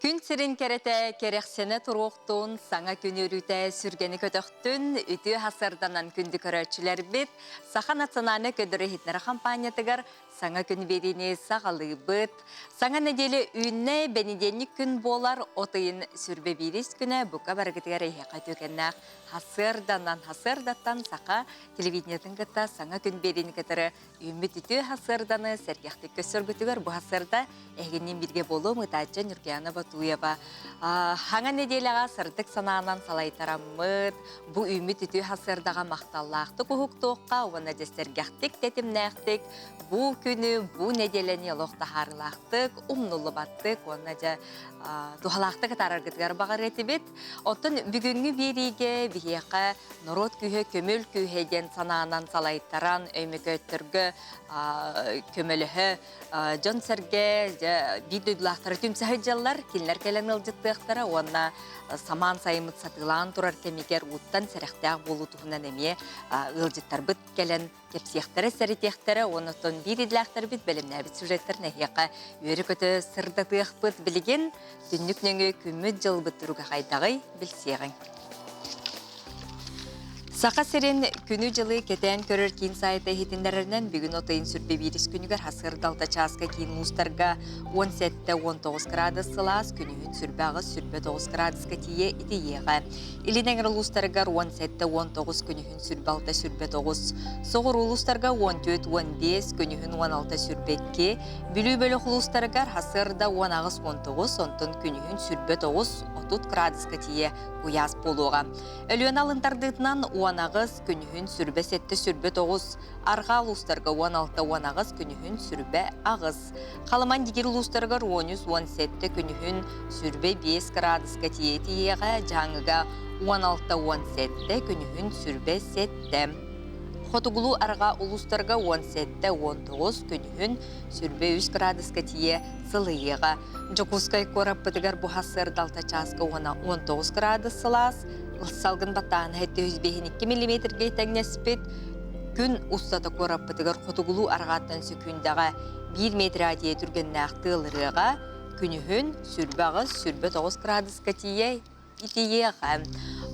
Күн сирин кэрэтэ кэрэхсэнэ туруохтун, саҥа күн үөрүүтэ сүргэни көтөхтүн, үтүө хасарданан күндү көрөөччүлэрбит Саха национальнай көрдөрөр иһитиннэрэр хампаанньатыгар саҥа күн биэриини саҕалыыбыт. Саҥа нэдиэлэ үүннэ, бэнидиэнньик күн буолар, от ыйын сүрбэ биирис күнэ бука барыгытыгар эһиэхэ үтүөкэннээх хасыарданан, хасыардаттан саха телевидениетын кытта саҥа күн биэриини кытары Үүммүт үтүө сарсыарданы сэргэхтик көрсөргүтүгэр бу сарсыарда эһигинниин бииргэ буолуом ытааччы Нюргияна Батуева. Хаҥа нэдиэлэҕэ сырдык санаанан салайтараммыт, бу үүммүт үтүө сарсыардаҕа махталлаахтык уһуктуохха уонна дьэ сэргэхтик, тэтимнээхтик бу күнү, бу нэдиэлэни олох таһаарыылаахтык, умнуллубаттык уонна дьэ туһалаахтык атаараргытыгар баҕарыа этибит. Оттон бүгүҥҥү биэриигэ биһиэхэ норуот күүһэ көмөл күүһэ диэн санаанан салайтаран өймөкөөттөргө көмөлөһө дьон-сэргэ биир дойдулаахтара түмсэ сылдьаллар, кинилэр кэлэн ыалдьыттыахтара уонна самаан сайыммыт сатыылаан турар кэмигэр ууттан сэрэхтээх буолуу туһунан эмиэ ыалдьыттарбыт кэлэн кэпсиэхтэрэ, сэрэтиэхтэрэ уонна оттон биир идэлээхтэрбит бэлэмнээбит сюжеттарын эһиэхэ үөрэ-көтө сырдатыахпыт. Билигин түннүк нөҥүө күммүт-дьылбыт туруга хайдаҕый билсиэҕиҥ. Саха сирин күнү-дьылы кэтээн көрөр киин сайта иһитиннэрэринэн бүгүн от ыйын сүрбэ биирис күнүгэр хасыар далта чааска киин муустарга 17-19 градус сылаас, күнүһүн сүрбэ аҕыс, сүрбэ тоҕус градуска тиийэ итийиэҕэ. Илин эҥэр улуустарыгар 17-19 күнүһүн сүрбэ алта 79, соҕуруу улуустарга 14 15, күнүһүн 16 сүрбэ 2, Бүлүү бөлөх улуустарыгар сарсыарда 18 19, онтон күнүһүн сүрбэ 9 30 градуска тиийэ куйаас буолуоҕа. Өлүөнэ алын тардыытынан 18, күнүһүн сүрбэ 7 сүрбэ 9, арҕаа улуустарга 16 18, күнүһүн сүрбэ 8. Халыман Дигир улуустарыгар 13 17 күнүһүн сүрбэ 5 градуска тиийэ тиийиэҕэ, Дьааҥыга 16-17, күнүһүн сүрбэ 7. Хотугулуу арҕаа улуустарга 17-19, күнүһүн сүрбэ 3 градуска тиийэ сылыйыаҕа. Дьокуускай куораппытыгар бу сарсыарда 6 чааска уонна 19 градус сылаас, салгын баттааһына 752 миллиметргэ тэҥнэспит. Күн устата куораппытыгар хотугулуу арҕааттан сөкүүндэҕэ 1 метр тиийэ түргэннээх тыалырыаҕа, күнүһүн сүрбэ 8, сүрбэ 9 градуска тиийэ итийиэҕэ.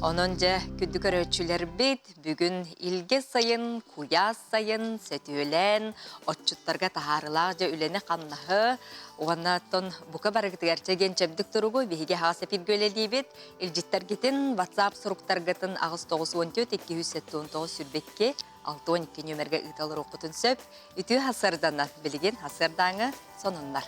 Онон дьэ, күндү көрөөччүлэрбит, бүгүн илгэ сайын, куйаас сайын сөтүөлээн, отчуттарга таһаарылаах дьэ үлэни-хамнаһы уонна оттон бука барыгытыгар чэгиэн чэбдик туругу биһиги аһаҕас эфиргэ үлэлиибит. Илдьиттэргитин WhatsApp суруктаргытын 894 279 22 62 нүөмэргэ ыыта олоруоххутун сөп. Үтүө хасарданан билигин хасардааҥы сонуннар.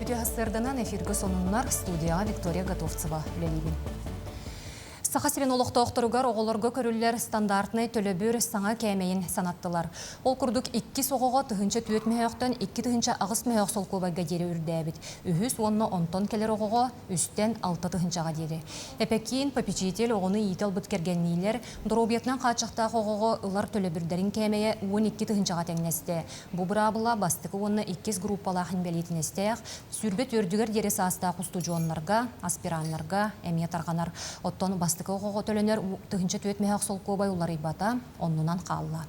Үтүө сарсыарданан эфиргэ сонуннар студияҕа Виктория Готовцева үлэлиибин. Саха сирин олохтоохторугар оҕолорго көрүллэр стандартнай төлөбүр саҥа кээмэйин санаттылар. Ол курдук иккис оҕоҕо 1004 мөһөөхтөн 2008 мөһөөх солкуобайга диэри үрдээбит. Үһүс уонна онтон кэлэр оҕоҕо үстэн алта тыһыынчаҕа диэри. Эпэкиин, попечитель оҕону иитэ ылбыт кэргэнниилэр доруобуйатынан хааччахтаах оҕоҕо ылар төлөбүрдэрин кээмэйэ 12 тыһыынчаҕа тэҥнэстэ. Бу быраабыла бастакы уонна иккис группалаах инбэлиитинэстээх 24-үгэр диэри саастаах устудьуоннарга, аспираннарга эмиэ тарҕанар. Оттон бастакы оҕоҕо төлөнөр 1004 мөһөөх солкуобай уларыйбата, оннунан хаалла.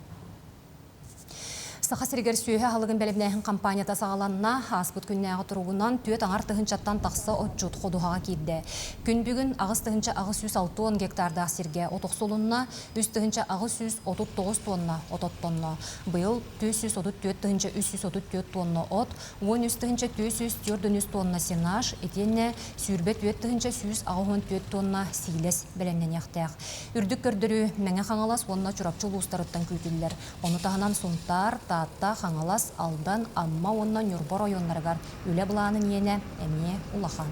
Саха сиригэр сүөһү аһылыгын бэлэмнээһин хампаанньата саҕаланна. Ааспыт күннээҕи туругунан түөрт аҥар тыһыынчаттан тахса отчут ходуһаҕа киирдэ. Күн бүгүн 8 860 гектардаах сиргэ от охсулунна, 3 839 тонна от оттонно. Быйыл 434 334 тонна от, 13 443 тонна сенаж, итиэннэ 24 184 тонна сиилэс бэлэмнэниэхтээх. Үрдүк көрдөрүү Мэҥэ Хаҥалас уонна Чурапчы улуустарыттан күүтүллэр. Ону таһынан Сунтаар, Таатта, Хаҥалас, Алдан, Амма уонна Ньурба оройуоннарыгар үлэ былаанын иэнэ эмиэ улахан.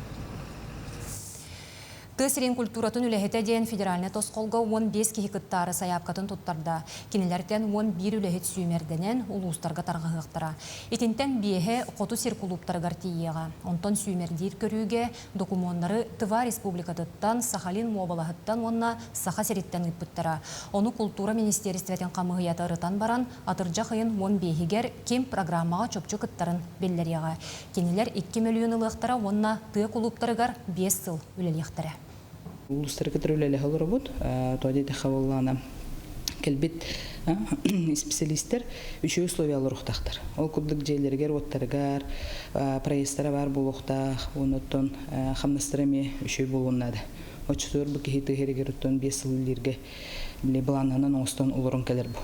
Тыа сирин культуратын үлэһитэ диэн федеральнай тосхолго 15 киһи кыттаары сайаапкатын туттарда. Кинилэртэн 11 үлэһит сүүмэрдэнэн улуустарга тарҕаһыахтара. Итинтэн биэһэ хоту сир кулууптарыгар тиийиэҕэ. Онтон сүүмэрдиир көрүүгэ докумуоннары Тыва Республикатыттан, Сахалин уобалаһыттан уонна Саха сириттэн ыыппыттара. Ону култуура министиэристибэтин хамыыһыйата ырытан баран, атырдьах ыйын 15-игэр ким программаҕа чопчу кыттарын биллэриэҕэ. Кинилэр 2 мөлүйүөн ылыахтара уонна тыа кулууптарыгар 5 сыл үлэлиэхтэрэ. Улуустары кытары үлэлэһэ олоробут. Тоҕо диэтэххэ буоллаҕына, кэлбит исписэлиистэр үчүгэй условиялар олоруохтаахтар. Ол курдук дьиэлэригэр-уоттарыгар проездтара баар буолуохтаах, уонна оттон хамнастара эмиэ үчүгэй буолуон наада. Оччотугар бу киһи тыа сиригэр оттон 5 сыл үлэлииргэ били былааннанан оҥостон олорон кэлэр бу.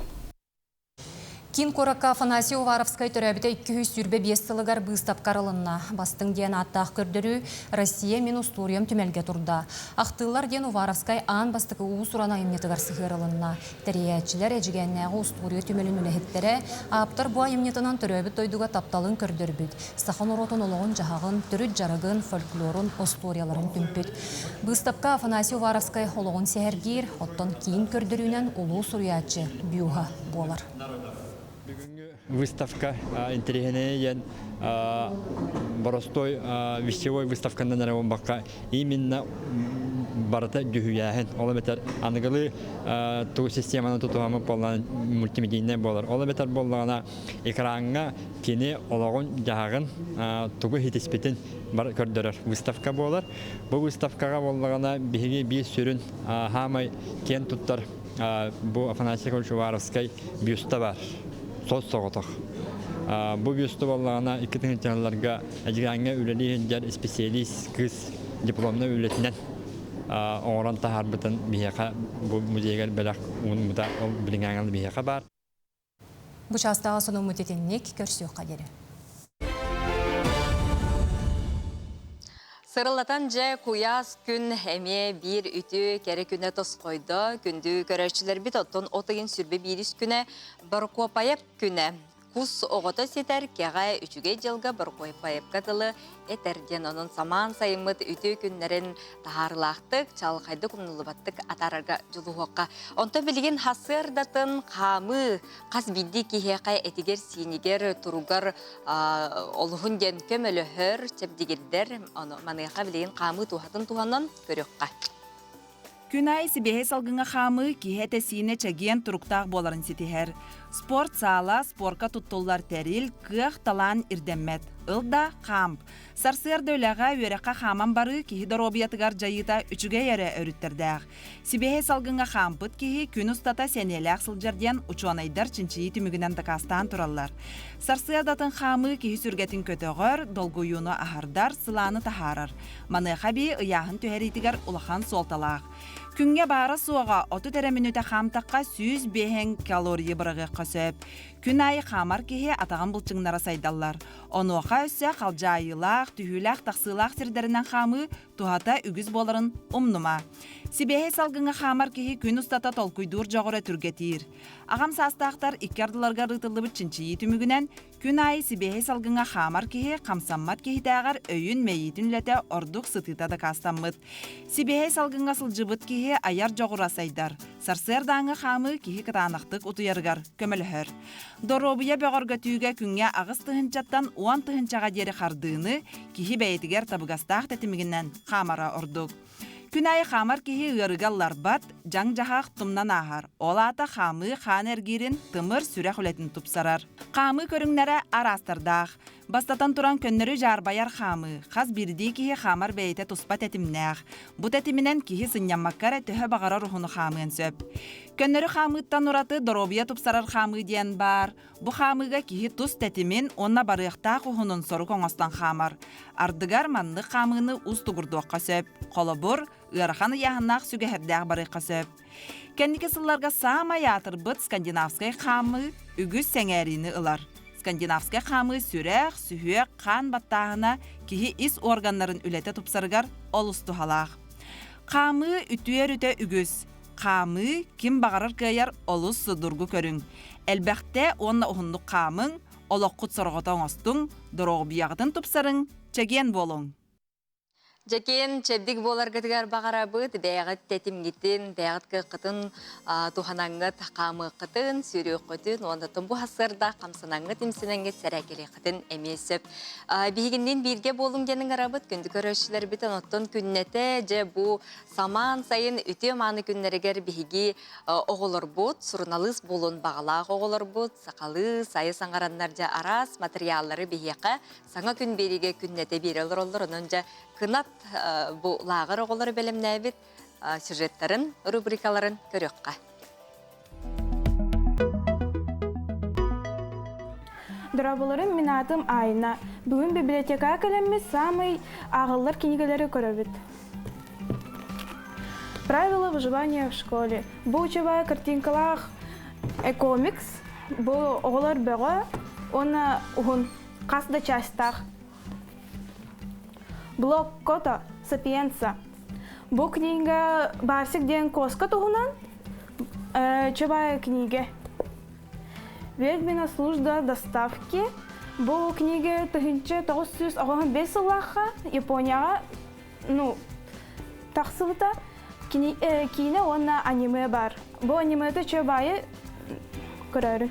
Киин куоракка Афанасий Уваровскай төрөөбүтэ 225 сылыгар быыстапка арылынна. Бастыҥ диэн ааттаах көрдөрүү Россия мин устуоруйам түмэлгэ турда. Ахтыылар диэн Уваровскай аан бастакы уус-уран айымньытыгар сыһыарылынна. Тэрийээччилэр Эдьигээннээҕи устуоруйа түмэлин үлэһиттэрэ ааптар бу айымньытынан төрөөбүт дойдуга тапталын көрдөрбүт, саха норуотун олоҕун-дьаһаҕын, төрүт дьарыгын, фольклорун, остуоруйаларын түмпүт. Быыстапка Афанасий Уваровскай олоҕун сэһэргиир, оттон киин көрдөрүүнэн улуу суруйааччы бюһа буолар. Выставка интэриэһинэйэ диэн боростуой вещевой выставканан эрэ буолбакка именно барыта дьүһүйээһин. Ол эбэтэр аныгылыы туу системаны тутуһаммыт буоллаҕына мультимедийнай буолар. Ол эбэтэр буоллаҕына экраҥҥа кини олоҕун-дьаһаҕын тугу иһитиспитин көрдөрөр выставка буолар. Бу выставкаҕа буоллаҕына биһиги биир сүрүн хаамай киэн туттар бу Афанасий Яковлевич Уваровскай бюста бар. Сос-соҕотох. Бу бюста буоллаҕына 2 тыһыынчаларга Эдьигээҥҥэ үлэлии сылдьар специалист кыыс дипломнай үлэтинэн оҥорон таһаарбытын биһиэхэ бу музейгар бэлэх уунмута ол билиҥҥээҥҥэ биһиэхэ баар. Бу чаастааҕы сонуммут итинник көрсүөххэ диэри. Сырылатан дьэ куйаас күн эмиэ биир үтүө кэрэ күнэ тосхойдо. Күндү көрөөччүлэрбит оттон от ыйын 21 күнэ Борокуопайап күнэ. Кус оҕото ситэр кэҕэ үчүгэй дьылга Борокуопайапка дылы этэр диэн онон самаан сайыммыт үтүө күннэрин таһаарылаахтык, чалхайдык умнуллубаттык атаарарга дьулуһуохха. Онтон билигин хасыардатын хаамыы хас биирдии киһиэхэ этигэр-сиинигэр, туругар олуһун диэн көмөлөһөр, чэбдигирдэр. Ону маныаха билигин хаамыы туһатын туһанан көрүөххэ. Күн аайы сибиэһэй салгыҥҥа хаамыы киһи этэ-сиинэ чэгиэн туруктаах буоларын ситиһэр. Спорт саала, спорка туттуллар тэрил, кыах, талаан ирдэммэт. Ыл да, хаамп. Сарсыарда үлэҕэ, үөрэххэ хааман барыы киһи доруобуйатыгар дьайыыта үчүгэй эрэ өрүттэрдээх. Сибиэһэй салгыҥҥа хаампыт киһи күн устата сэниэлээх сылдьар диэн учуонайдар чинчийии түмүгүнэн дакаастаан тураллар. Сарсыардатын хаамыы киһи сүргэтин көтөҕөр, долгуйууну аһардар, сылааны таһаарар. Маныаха эбии ыйааһын түһэриитигэр улахан суолталаах. Күҥҥэ баара-суоҕа 30 эрэ мүнүүтэ хаамтахха 105 калорийы быраҕыахха сөп. Күн аайы хаамар киһи атаҕын былчыҥнара сайдаллар. Онуоха өссө халдьаайылаах, түһүүлээх-тахсыылаах сирдэринэн хаамыы туһата үгүс буоларын умнума. Сибиэһэй салгыҥҥа хаамар киһи күн устата толкуйдуур дьоҕура түргэтиир. Аҕам саастаахтар икки ардыларыгар ыытыллыбыт чинчийии түмүгүнэн, күн аайы сибиэһэй салгыҥҥа хаамар киһи хамсаммат киһитээҕэр өйүн-мэйиитин үлэтэ ордук сытыыта дакаастаммыт. Сибиэһэй салгыҥҥа сылдьыбыт киһи айар дьоҕура сайдар. Сарсыардааҥҥы хаамыы киһи кытаанахтык утуйарыгар көмөлөһөр. Доруобуйа бөҕөргөтүүгэ күҥҥэ 8 тыһыынчаттан 10 тыһыынчаҕа диэри хардыыны киһи бэйэтигэр табыгастаах тэтимигинэн хаамара ордук. Күн аайы хаамар киһи ыарыыга ылларбат, дьаҥ-дьаһах тумнан ааһар. Ол аата хаамыы хаан эргиирин, тымыр, сүрэх үлэтин тупсарар. Хаамыы көрүҥнэрэ араастардаах. Бастатан туран көннөрү дьаарбайар хаамыы. Хас биирдии киһи хаамар бэйэтэ туспа тэтимнээх. Бу тэтиминэн киһи сынньаммакка эрэ төһө баҕарар уһуну хаамыан сөп. Көннөрү хаамыыттан ураты доруобуйа тупсарар хаамыы диэн баар. Бу хаамыыга киһи тус тэтимин уонна барыахтаах уһунун сорук оҥостон хаамар. Ардыгар маннык хаамыыны уустугурдуохха сөп. Холобур, ыарахан ыйааһыннаах сүгэһэрдээх барыахха сөп. Кэнники сылларга саамай аатырбыт скандинавскай хаамыы үгүс сэҥээриини ылар. Скандинавскай хаамыы сүрэх, сүһүөх, хаан баттааһына киһи ис органнарын үлэтэ тупсарыгар олус туһалаах. Хаамыы үтүө өрүтэ үгүс. Хаамыы ким баҕарар кыайар олус судургу көрүҥ. Элбэхтэ уонна уһуннук хаамыҥ, олоххут сорҕото оҥостуҥ, доруобуйаҕытын тупсарыҥ, чэгиэн буолуҥ! Дьэкиэн чэбдик буоларгытыгар баҕарабыт, бэйэҕит тэтимҥитин, бэйэҕит кыаххытын туһанаҥҥыт, хаамыаххытын, сүүрүөххүтүн уонна бу сарсыарда хамсанаҥҥыт, имсэнэҥҥит сэрээкэлиэххитин эмиэ сөп. Биһигинниин бииргэ буолуҥ диэн ыҥырабыт, күндү көрөөччүлэрбитин оттон күннэтэ дьэ бу самаан сайын үтүө-мааны күннэригэр биһиги оҕолорбут, суруналыыс буолуон баҕалаах оҕолорбут сахалыы сайы саҥараннар дьэ араас матырыйааллары биһиэхэ Саҥа күн биэриигэ күннэтэ биэрэ олороллор. Онон дьэ кынат бу лааҕыр оҕолору бэлэмнээбит сюжеттарын, рубрикаларын көрүөххэ. Дорооболорум, мин аатым Айна. Бүгүн библиотекаҕа кэлэммит саамай ааҕыллар кинигэлэри көрөбүт. Правила выживания в школе. Бу учебая картинкалаах комикс. Бу оҕолор бөҕө уонна уһун хас да частаах. Блок Кото Сапиенса. Бу книга Барсик диэн куоска туһунан чубай книга. Ведьмина служба доставки. Бу книга 1995 сыллаахха Японияҕа ну, тахсыбыта. Киинэ уонна аниме бар. Бу анимета чөбайы көрөрү.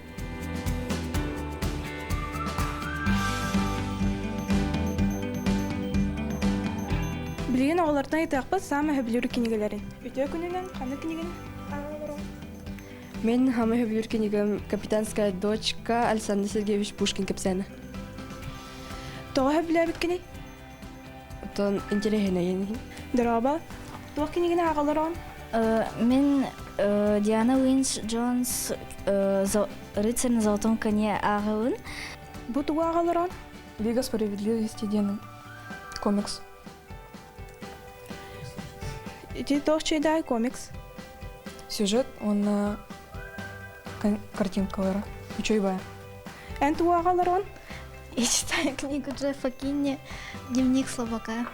Билигин оҕолортон ыйытыахпыт саамай сөбүлүүр кинигэлэрин. Үтүө күнүнэн ханнык кинигин ааҕа Мен хамы сөбүлүүр кинигем «Капитанская дочка» Александр Сергеевич Пушкин кэпсээнэ. Тоҕо сөбүлээбиккиний? Оттон интэриэһинэйин. Дорообо. Туох кинигини ааҕаллар Мин Диана Уинс Джонс «Рыцарь на золотом коне» ааҕабын. Бу тугу ааҕаллар Лига справедливости диэн комикс. Ити туох чайдаай комикс? Сюжет уонна картинкалара. Үчүгэй баар. Эн тугу ааҕаллар Я читаю книгу Джеффа Кинни «Дневник слабака».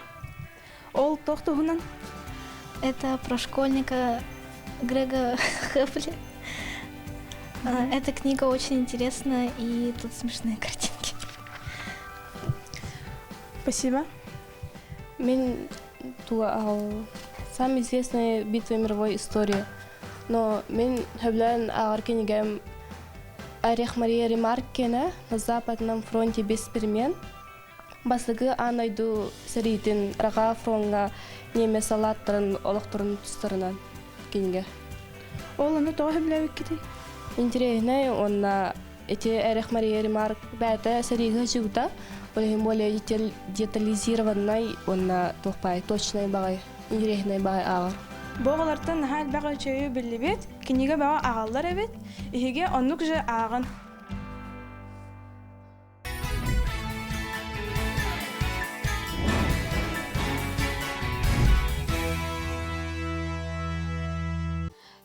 Ол туох туһунан? Это про школьника Грега Хепли. Эта книга очень интересная, и тут смешные картинки. Спасибо. Мен туга самая известная битва мировой истории. Но мен хөблән ағар кенигем Орех Мария Ремаркина на Западном фронте без перемен. Бастакы аан дойду сэриитин Арҕаа фроҥҥа немец салааттарын олохторун тустарынан кинигэ. Ол ону тоҕо сөбүлээбиккитий? Интереснэй уонна ити Эрих Мария Ремарк бэйэтэ сэриигэ сылдьыбыта, ол иһин более детализированнай уонна туох баай точнай баҕай, интереснэй баҕай ааҕар. Бу оҕолортон наһаа элбэх үчүгэйи биллибит, кинигэ бөҕө аҕаллар эбит, иһиги оннук же ааҕын.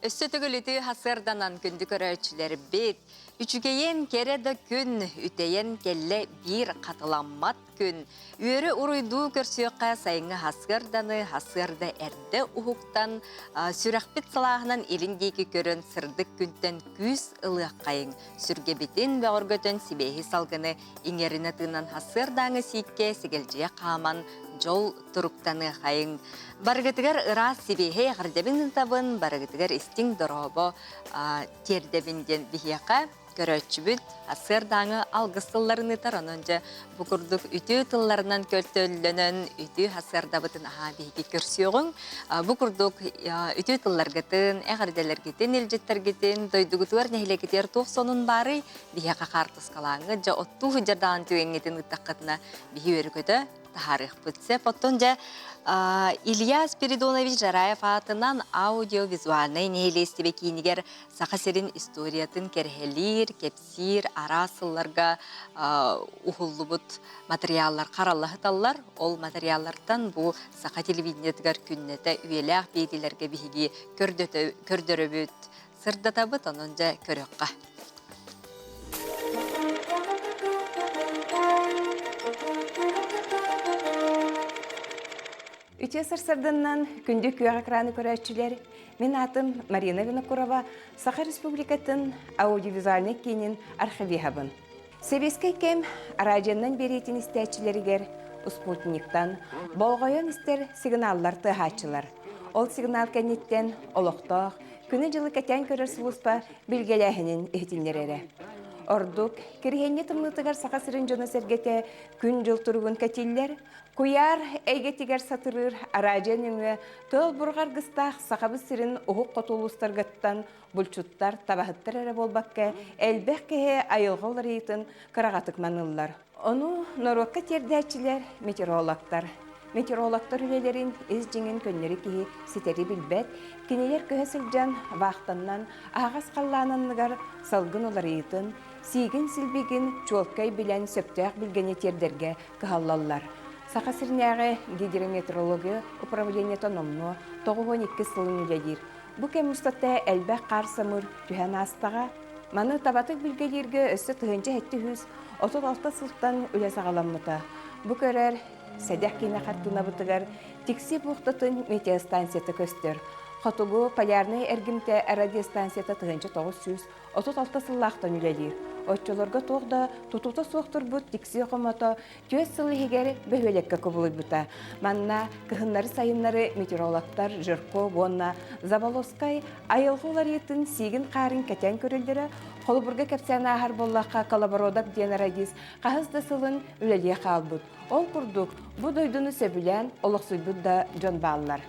Өссө төгүл үтүө сарсыарданан күндү көрөөччүлэрбит, үчүгэйин кэрэ да күн, үтэйэн кэллэ биир хатыламмат күн. Үөрэ уруйдуу көрсүөххэ сайыҥҥы сарсыарданы сарсыарда эрдэ уһуктан, сүрэхпит салааһынан илин диэки көрөн сырдык күнтэн күүс ылыаххайыҥ. Сүргэбитин бөҕөргөтөн сибиэһи салгыны иҥэринэ тыынан сарсыардааҥы сииккэ сигэлдьийэ хааман дьол туруктаныахайыҥ. Барыгытыгар ыраас сибиэһэй эҕэрдэбин ыытабын, барыгытыгар истиҥ дорообо тиэрдэбин диэн биһиэхэ көрөөччүбүт сарсыардааҥы алгыс тылларын ыытар. Онон дьэ бу курдук үтүө тылларынан көлтөллөнөн үтүө сарсыардабытын аһаа биһиги көрсүөҕүҥ. Бу курдук үтүө тылларгытын, эҕэрдэлэргитин, илдьиттэргитин дойдугутугар, нэһилиэккитигэр туох сонун баарый биһиэхэ хаартыскалааҥҥыт дьэ оттуу сылдьардаан түгэҥҥитин ыыттаххытына биһи үөрэ-көтө таһаарыахпыт сөп. Оттон дьэ Илья Спиридонович Жараев аатынан аудиовизуальнай нэһилиэстибэ киинигэр Саха сирин историятын кэрэһэлиир, кэпсиир араас сылларга уһуллубут материаллар хараллаһыталлар. Ол материаллартан бу саха телевидениетыгар күннэтэ үйэлээх биэриилэргэ биһиги көрдөрөбүт, сырдатабыт, онон дьэ көрүөххэ. Үтүө сарсарданнан күндү күөх экраны көрөөччүлэр, мин аатым Марина Винокурова, Саха Республикатын аудиовизуальнай киинин архивиһабын. Сэбиэскэй кэм араадьыйанан биэриитин истээччилэригэр спутниктан болҕойон истэр сигналлар тыаһааччылар. Ол сигнал кэнниттэн олохтоох күнү-дьылы кэтээн көрөр сулууспа билгэлээһинин иһитиннэрэрэ. Ордук Кириһиэнньэ тымныытыгар Саха сирин дьоно-сэргэтэ күн-дьыл туругун кэтииллэр, Куйаар эйгэтигэр сатырыыр араадьыйа нөҥүө тыал бурҕаргыстаах Сахабыт сирин уһук хоту улуустаргыттан булчуттар, табаһыттар эрэ буолбакка, элбэх киһи айылҕа уларыйыытын кыраҕатык маныллар. Ону норуокка тиэрдээччилэр метеорологтар. Метеорологтар үлэлэрин ис дьиҥин көннөрү киһи ситэри билбэт, кинилэр көһө сылдьан вахтаннан аһаҕас халлаан анныгар салгын уларыйыытын, сиигин-силбигин чуолкай билэн сөптөөх билгэни тиэрдэргэ кыһаллаллар. Саха сиринээҕи гидрометеорология управлениета номнуо 92 сылын үлэлиир. Бу кэм устата элбэх хаар самыр түһэн аастаҕа. Маны табатык билгэлииргэ өссө 1736 сылтан үлэ саҕаламмыта. Бу көрөр сэдэх киинэ хартыынабытыгар Тикси бухтатын метеостанцията көстөр. Хотугу полярнай эргимтэ радиостанцията 1936 сыллаахтан үлэлиир. Оччолорго туох да тутуута суох турбут Тикси хомото түөрт сыл иһигэр бөһүөлэккэ кубулуйбута. Манна кыһыннары-сайыннары метеорологтар Жирков уонна Заболоцкай айылҕа уларыйыытын сиигин-хаарын кэтээн көрөллөрө, холобурга кэпсээн ааһар буоллахха, Колобородов диэн радист хаһыс да сылын үлэлиэ хаалбыт. Ол курдук, бу дойдуну сөбүлээн олохсуйбут да дьон бааллар.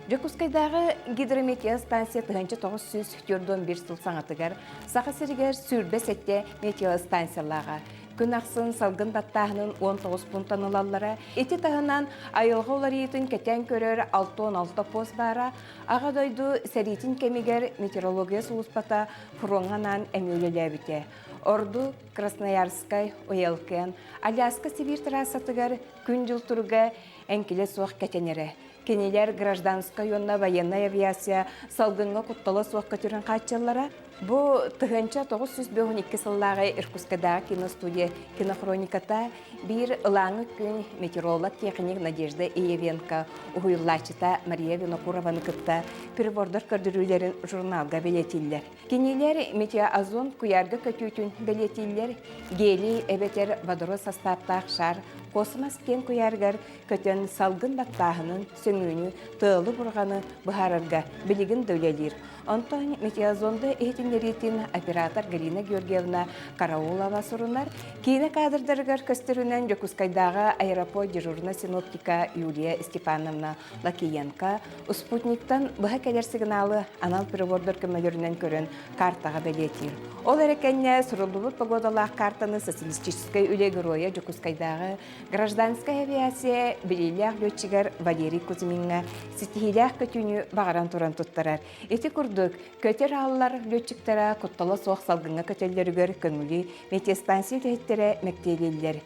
Дьокуускайдааҕы гидрометеостанция 1941 сыл саҥатыгар Саха сиригэр 27 метеостанциялааҕа. Күн ахсын салгын баттааһынын 19 пунктан ылаллара. Ити таһынан айылҕа уларыйыытын кэтээн көрөр 66 пост баара. Аҕа дойду сэриитин кэмигэр метеорология сулууспата фроҥҥа анаан эмиэ үлэлээбитэ. Ордук Красноярскай, Уелкен, Аляска Сибиир трассатыгар күн-дьыл туруга эҥкилэ суох кэтэнэрэ. Кинилэр гражданскай уонна военнай авиация салгыҥҥа куттала суох көтөрүн хааччыллара. Бу 1952 сыллааҕы Иркутскайдааҕы киностудия кинохрониката биир ылааҥы күн метеоролог-техник Надежда Иевенко уһуйуллааччыта Мария Винокурованы кытта прибордар көрдөрүүлэрин журналга бэлиэтииллэр. Кинилэр метеоозон куйаарга көтүүтүн бэлиэтииллэр, гелий эбэтэр водород састааптаах шар космос киэн куйаарыгар көтөн салгын баттааһынын, сөҥүүнү, тыалы-бурҕаны быһаарарга билигин да үлэлиир. Онтон метеозонда иһитиннэриитин оператор Галина Георгиевна Караулова сурунар. Киинэ кадрдарыгар көстөрүнэн Дьокуускайдааҕы аэропорт дежурнай синоптика Юлия Степановна Лакиенко спутниктан быһа кэлэр сигналы анал прибордар көмөлөрүнэн көрөн картаҕа бэлиэтиир. Ол эрэ кэннэ суруллубут погодалаах картаны социалистическай үлэ геройа Дьокуускайдааҕы гражданскай авиация билиилээх летчигэр Валерий Кузьмиҥҥа ситиһиилээх көтүүнү баҕаран туран туттарар. Ити курдук, көтөр ааллар летчиктара куттала суох салгыҥҥа көтөллөрүгэр көҥүлү метеостанция үлэһиттэрэ мэктиэлииллэр.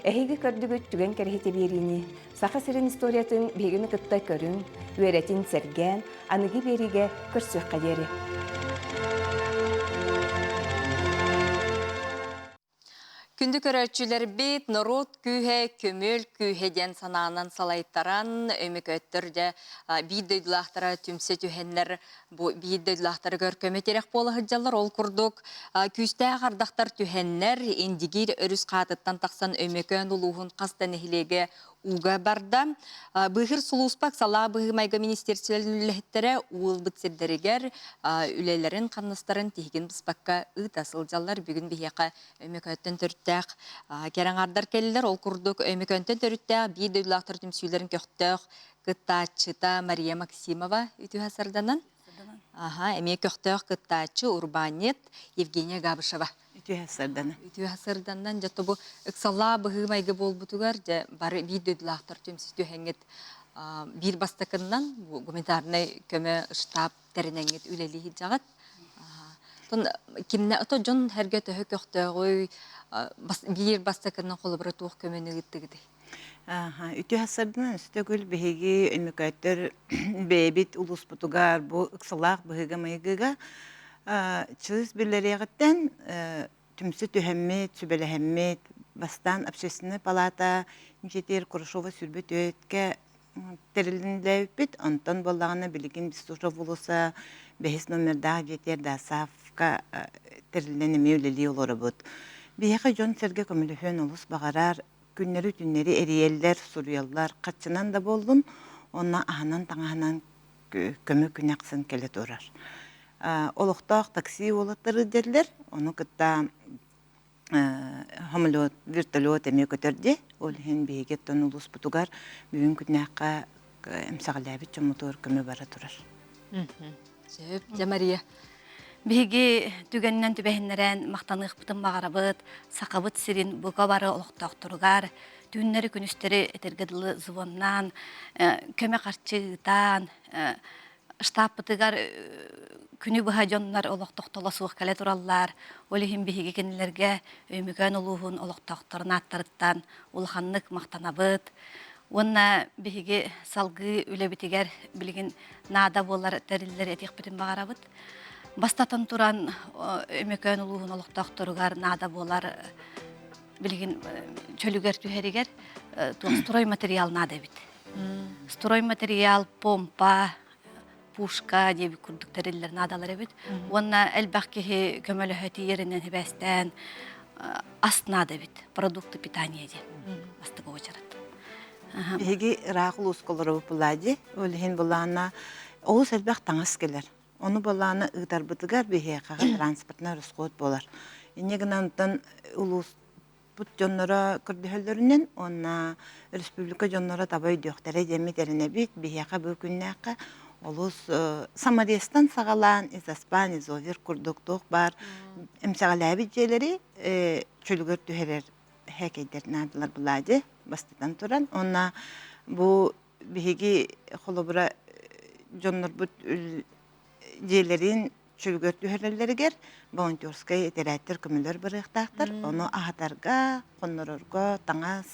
Эһиги көрдүгүт түгэн кэрэһитэ биэриини Саха сирин историятын биһигини кытта көрүҥ, үөрэтин сэргээн, аныгы биэриигэ көрсүөххэ диэри. Күндү көрөөччүлэрбит, норуот күүһэ, көмүөл күүһэ диэн санаанан салайтаран, өймөкөөттөр дьэ биир дойдулаахтара түмсэ түһэннэр бу биир дойдулаахтарыгар көмө тирэх буола сылдьаллар. Ол курдук күүстээх ардахтар түһэннэр, Индигиир өрүс хаатыттан тахсан Өймөкөөн улууһун хас да нэһилиэгэ ууга барда. Быыһыыр сулууспа салаа быһыы-майгы министиэристибэлэрин үлэһиттэрэ уу ылбыт сирдэригэр үлэлэрин хамнастарын тиһигин быспакка ыыта сылдьаллар. Бүгүн биһиэхэ Өймөкөөттөн төрүттээх кэрэ аҥаардар кэллилэр. Ол курдук Өймөкөөнтөн төрүттээх биир дойдулаахтар түмсүүлэрин көхтөөх кыттааччыта Мария Максимова үтүө сарданан. Аха, эмиэ көхтөөх кыттааччы урбаанньыт Евгения Габышева. Үтүө сарданан. Үтүө сарданан дьэ бу ыксаллаа быһыы-майгы буолбутугар дьэ бары биир дойдулаахтар түмсүү түһэҥҥит биир бастакыннан гуманитарнай көмө штаб тэринэҥҥит үлэлии сылдьаҕыт. Тон кимнэ ото дьон сэргэ төһө көхтөөҕүй биир бастакыннан холобура туох көмөнү ыыттыгытый? Үтүө сарданан өстөгүл биһиги өнмөкөөттөр бэйэбит улууспутугар бу ыксалаах быһыыга-майгыга чылыс биллэриэҕиттэн түмсэ түһэммит, сүбэлэһэммит, бастаан общественная палата дьиэтигэр Курашова сүрбэ түөткэ тэрилиннэбиппит. Онтон буоллаҕына билигин Бестужев уулусса бэһис номердаах дьиэтигэр ДАСАФка тэриллэн эмиэ үлэлии олоробут. Биһиэхэ дьон-сэргэ көмөлөһүөн олус баҕарар. Күннэри-түннэри эрийэллэр, суруйаллар, хаччынан да буоллун, уонна аһынан-таҥаһынан көмө күн ахсын кэлэ турар. Олохтоох такси уолаттары диэллэр, ону кытта самолет, вертолет эмиэ көтөр дии. Ол иһин биһиги оттон улууспутугар бүгүн күннээххэ эмсэҕэлээбит дьоммутугар көмө бара турар. Сөп, дьэ Мария. Биһиги түгэнинэн түбэһиннэрэн махтаныахпытын баҕарабыт Сахабыт сирин бука бары олохтоохторугар түүннэри-күнүстэри этэргэ дылы звоннаан, көмө харчы ыытаан, штабпытыгар күнү быһа дьоннор олох тохтоло суох кэлэ тураллар. Ол иһин биһиги кинилэргэ Өймөкөөн улууһун олохтоохторун ааттарыттан улаханнык махтанабыт. Уонна биһиги салгыы үлэбитигэр билигин наада буолар тэриллэри этиэхпитин баҕарабыт. Бастатан туран Өймөкөөн улууһун олохтоохторугар наада буолар билигин чөлүгэр түһэригэр туох стройматериал наада эбит. Стройматериал, помпа, пушка диэбит курдук тэриллэр наадалар эбит. Уонна элбэх киһи көмөлөһө тиийэринэн сибээстээн ас наада эбит, продукты питания диэн бастакы уочарат. Биһиги ыраах улууска олоробут буолаа Ол иһин былаана олус элбэх таҥас кэлэр. Ону былаана ыытарбытыгар биһиэхэҕэ транспортнай расход буолар. Инньэ гынан онтон улуус Бут дьонноро көрдөһөллөрүнэн уонна республика дьонноро таба өйдүөхтэрэ диэммит эрэнэбит. Биһиэхэ бу күннээххэ олус саморезтан саҕалаан изоспан, изовер курдук туох баар эмсэҕэлээбит дьиэлэри чөлүгэр түһэрэр һээкэйдэр наадалар былаадьы бастатан туран. Уонна бу биһиги холобура дьоннорбут дьиэлэрин чөлүгэр түһэрэллэригэр волонтерскай этэрээттэр көмөлөр барыахтаахтар. Ону аһатарга, хоннорорго таҥас,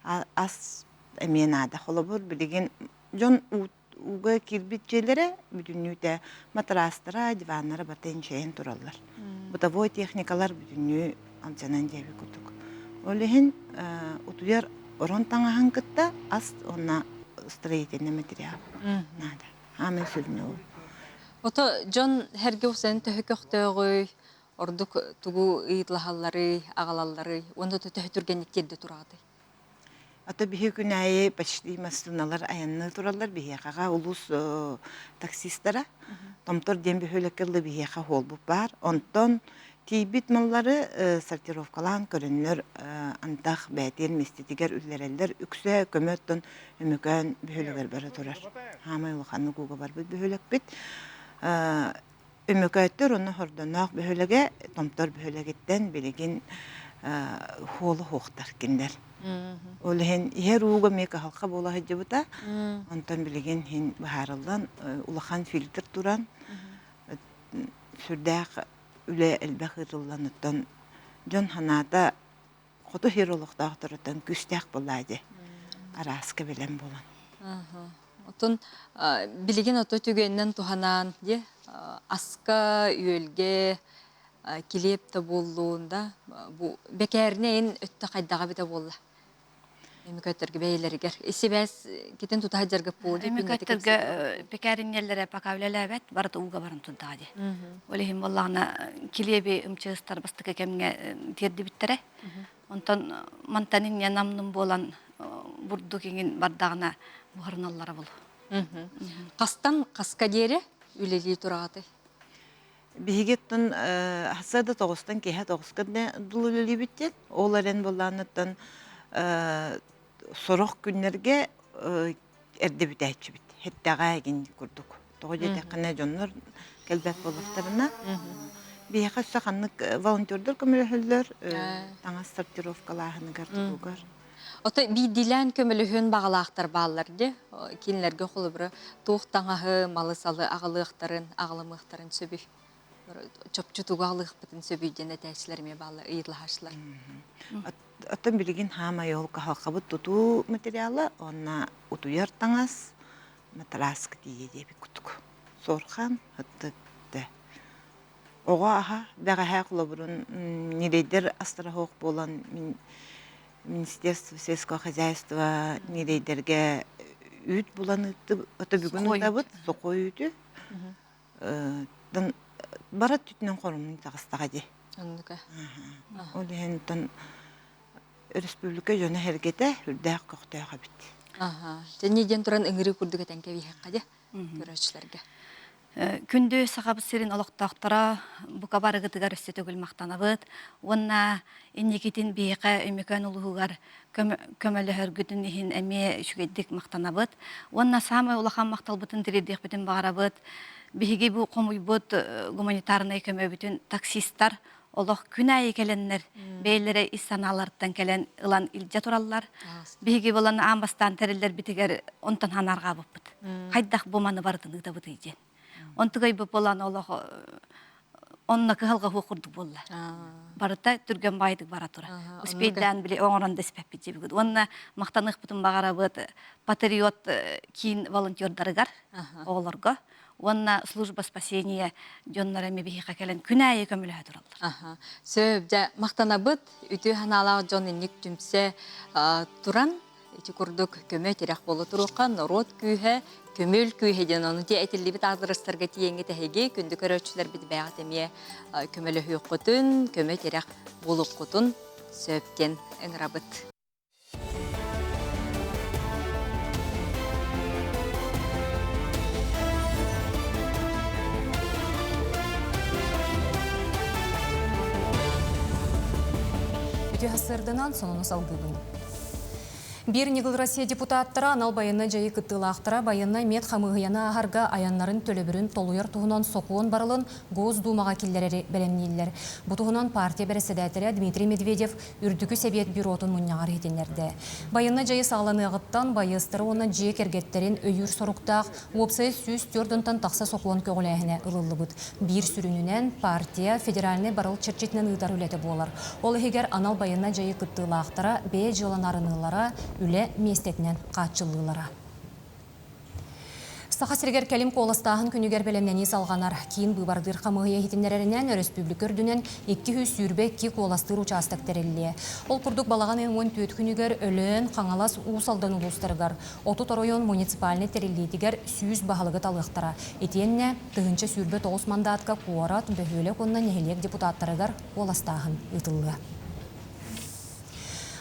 ас эмиэ наада. Холобур, билигин дьон ууга киирбит дьиэлэрэ бүтүннүүтэ матрастара, диваннара барыта инчэйэн тураллар. Бытовой техникалар бүтүннүү алдьанан диэбит курдук. Ол иһин утуйар орон таҥаһын кытта ас уонна строительный материал наада. Аамай сүрүнэ ол. Ото дьон эргэ усан төһө көхтөөҕүй, ордук тугу ыйытлаһалларый, аҕалалларый уонна төһө түргэнник тиэрдэ тураҕытый? Ото биһи күн аайы почти массыыналар айанныы тураллар биһиэхэҕэ улуус таксистара. Томтор диэн бөһүөлэккэ ылла биһиэхэ уолбут баар. Онтон тиийбит маллары сортировкалаан көрөннөр антах бээтиэн миэстэтигэр үллэрэллэр. Үксэ көмө оттон Өмөкөөн бөһүөлэгэр бара турар. Хаамай улаханнык ууга барбыт бөһүөлэкпит. Өмөкөөттөр уонна Хордоноох бөһүөлэгэ Томтор бөһүөлэгиттэн билигин хуолу хуохтар кинилэр. Ол иһин иһэр ууга эмиэ кыһалҕа буола сылдьыбыта. Онтон билигин иһин быһаарыллан улахан фильтр туран сүрдээх үлэ элбэх ыытыллан оттон дьон санаата хоту сир олохтоохторуттан күүстээх буоллаа дии арааска бэлэм буолан. Отон билигин ото түгэнинэн туһанаан дии аска, үөлгэ килиэп да буоллун да бу бэкээринэ эн өттө хайдаҕа эбитэ буолла? Өмүкөттөргө бэйэлэригэр сибээс китин тутаһа дьаргып буолу Өмүкөттөргө бэкээринньэллэрэ пока үлэлээбэт барыта ууга баран турдаҕа дии. Ол иһин буоллаҕына килиэби ымчыыстар бастакы кэмҥэ тиэрдибиттэрэ. Онтон мантан инньэ намнын буолан бурдук иҥин бардаҕына буһарыналлара булу. Хастан хаска диэри үлэлии тураҕытый? Биһиги оттон сарда тоҕустан киэһэ тоҕуска дылы үлэлиибит диэн. Ол эрэн былааныттан сорох күннэргэ эрдэ бүтээччибит. Хэттэҕэ игин курдук. Тоҕо диэтэххинэ дьоннор кэлбэт буоллахтарына биһиэхэ өссө ханнык волонтердар көмөлөһөллөр таҥас сортировкалааһыныгар тугугар. Ото биирдиилээн көмөлөһүөн баҕалаахтар бааллар дии. Кинилэргэ холобура туох таҥаһы, малы-салы аҕалыахтарын, аҕаламыахтарын сөбүй? Чопчу тугу аҕалыахпытын сөбүй диэн этээччилэр эмиэ бааллар, ыйыталаһааччылар. Оттон билигин хаамай ол каһалхабыт тутуу материала уонна утуйар таҥас матраска тиийэ диэбит курдук. Суорхан, ыттык Оҕо аһа бэҕэһээ холобурун ньирэйдэр астара суох буолан мин Министерство сельского хозяйства ньирэйдэргэ үүт булан ыыттыбыт, ото бүгүн ыытабыт, сухой үүтү. Бара өттүнэн хорумнун таҕыстаҕа дии. Оннука. Ол иһин оттон Өрөспүүбүлүкэ дьоно-сэргэтэ үрдээх көхтөөх эбит. Аха. Дьэ диэн туран ыҥырыы курдук этэн кэбиһиэххэ дии көрөөччүлэргэ. Күндү Сахабыт сирин олохтоохторо бука барыгытыгар өссө төгүл махтанабыт уонна инникитин биһиэхэ Өймөкөөн улууһугар көмөлөһөргүтүн иһин эмиэ үчүгэйдик махтанабыт. Уонна саамай улахан махталбытын тириэрдиэхпитин баҕарабыт. Биһиги бу хомуйбут гуманитарнай көмөбүтүн таксистар олох күн аайы кэлэннэр бэйэлэрэ ис санааларыттан кэлэн ылан илдьэ тураллар. Биһиги булан аан бастаан тэриллэрбитигэр онтон ханаарҕаабыппыт. Хайдах бу маны барытын ыытабытый диэн. Онтугайбыт буолан олох онно кыһалҕа суох курдук буолла. Барыта түргэн баайдык бара турар. Успейдаан били оҥорон да испэппит дьибигит. Уонна махтаныахпытын баҕарабыт патриот киин волонтердарыгар оҕолорго уонна служба спасения дьонноро эмиэ биһиэхэ кэлэн күн аайы көмөлөһө тураллар. Аха. Сөп, дьэ, махтанабыт. Үтүө санаалаах дьон инник түмсэ туран ити курдук көмө тирэх буола туруохха норуот күүһэ, көмөл күүһэ диэн ону ти этиллибит аадырыстарга тиийэҥҥит эһиги күндү көрөөччүлэрбит бэйэҕит эмиэ көмөлөһүөххүтүн, көмө тирэх буолуоххутун сөп диэн ыҥырабыт. Үтүө сырдынан сонуну салгыыбын. Биир ньыгыл Россия депутаттара анал байыаннай дьайыы кыттыылаахтара байыаннай мед хамыыһыйаны ааһарга айаннарын төлөбүрүн толуйар туһунан сокуон барылын Госдумаҕа киллэрэри бэлэмнииллэр. Бу туһунан партия бэрэссэдээтэлэ Дмитрий Медведев Үрдүкү Сэбиэт бюротун мунньаҕар иһитиннэрдэ. Байыаннай дьайыы саҕаланыаҕыттан байыастары уонна дьиэ кэргэттэрин өйүүр соруктаах уопсайа 104 тахса сокуон көҕүлээһинэ ылыллыбыт. Биир сүрүнүнэн партия федеральнай барыл чэрчитинэн ыытар үлэтэ буолар. Ол иһигэр анал байыаннай дьайыы кыттыылаахтара бэйэ дьыаланы арыныылара, үлэ миэстэтинэн хааччыллыылара. Саха сиригэр кэлим куоластааһын күнүгэр бэлэмнэнии салҕанар. Киин быыбардыыр хамыыһыйа иһитиннэрэринэн, өрөспүүбүлүкэ үрдүнэн 222 куоластыыр учаастак тэриллиэ. Ол курдук балаҕан ыйын 14 күнүгэр Өлөөн, Хаҥалас, Уус Алдан улуустарыгар 30 оройуон муниципальнай тэриллиитигэр 100 баһылыгы талыахтара. Итиэннэ 1029 мандаатка куорат, бөһүөлэк уонна нэһилиэк депутаттарыгар куоластааһын ыытыллыа.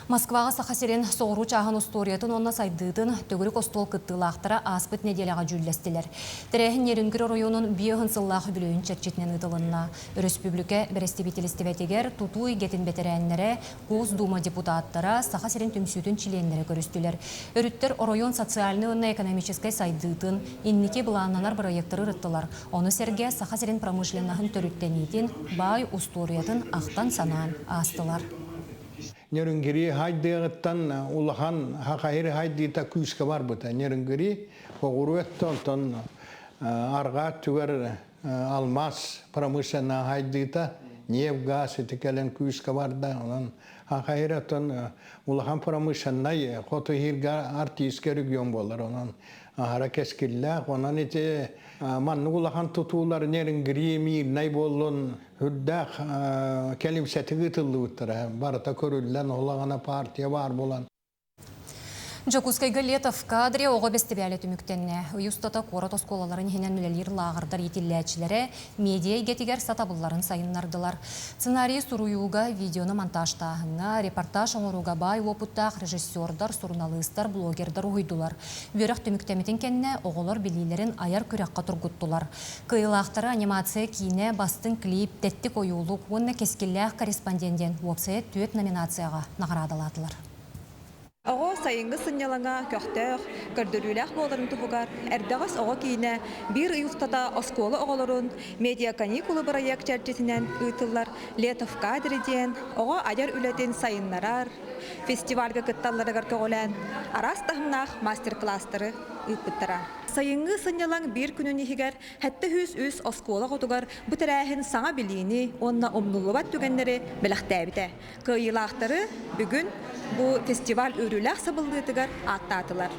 Москваҕа Саха сирин соҕуруу чааһын устуоруйатын уонна сайдыытын төгүрүк остуол кыттыылаахтара ааспыт нэдиэлэҕэ дьүүллэстилэр. Тэрээһин Нерюнгри оройуонун биэһин сыллаах үбүлүөйүн чэрчитинэн ыытылынна. Өрөспүүбүлүкэ бэрэстэбиитэлистибэтигэр тутуу эйгэтин бэтэрээннэрэ, Госдума депутаттара, Саха сирин түмсүүтүн чилиэннэрэ көрүстүлэр. Өрүттэр оройуон социальнай уонна экономическай сайдыытын, инники былааннанар бырайыактары ырыттылар. Ону сэргэ Саха сирин промышленноһын төрүттэниитин, баай устуоруйатын ахтан-санаан аастылар. Нерюнгри хайдыаҕыттан улахан хахайыр хайдыыта күүскэ барбыта. Нерюнгри оҕуруо өттө онтон арҕаа өттүгэр алмаас промышленная хайдыыта нефть, газ ити кэлэн күүскэ барда. Онон хахайыр оттон улахан промышленнай хоту иһиргэ артистка регион буолар. Онон аһара кэскиллээх. Онон ити маннык улахан тутуулар Нерюнгри, Мирнай буоллун үрдээх кэлимсэтик ыытыллыбыттара. Барыта көрүллэн, ол партия баар буолан. Дьокуускайга Лето в кадре оҕо бэстибээлэ түмүктэннэ. Ый устата куорат оскуолаларын иһинэн үлэлиир лааҕырдар иитиллээччилэрэ медиа эйгэтигэр сатабылларын сайыннардылар. Сценарийы суруйууга, видеону монтажтааһыҥҥа, репортаж оҥорууга баай уопуттаах режиссердар, суруналыыстар, блогердар уһуйдулар. Үөрэх түмүктэммитин кэннэ оҕолор билиилэрин айар күрэххэ тургуттулар. Кыайыылаахтары анимация киинэ, бастыҥ клип, тэттик ойуулук уонна кэскиллээх корреспондент диэн уопсайа түөрт номинацияҕа наҕараадалаатылар. Оҕо сайыҥҥы сынньалаҥа көхтөөх, көрдөрүүлээх буоларын туһугар эрдэҕэс оҕо киинэ биир ый устата оскуола оҕолорун медиаканикулы бырайыак чэрчитинэн ыытыллар «Лето в кадре» диэн оҕо айар үлэтин сайыннарар, фестивальга кытталларыгар көҕүлээн араас таһымнаах мастер-класстары ыыппыттара. Сайыҥҥы сынньалаҥ биир күнүн иһигэр 703 оскуола оҕотугар бу тэрээһин саҥа билиини уонна умнуллубат түгэннэри бэлэхтээбитэ. Кыайыылаахтары бүгүн бу фестиваль үөрүүлээх сабыллыытыгар ааттаатылар.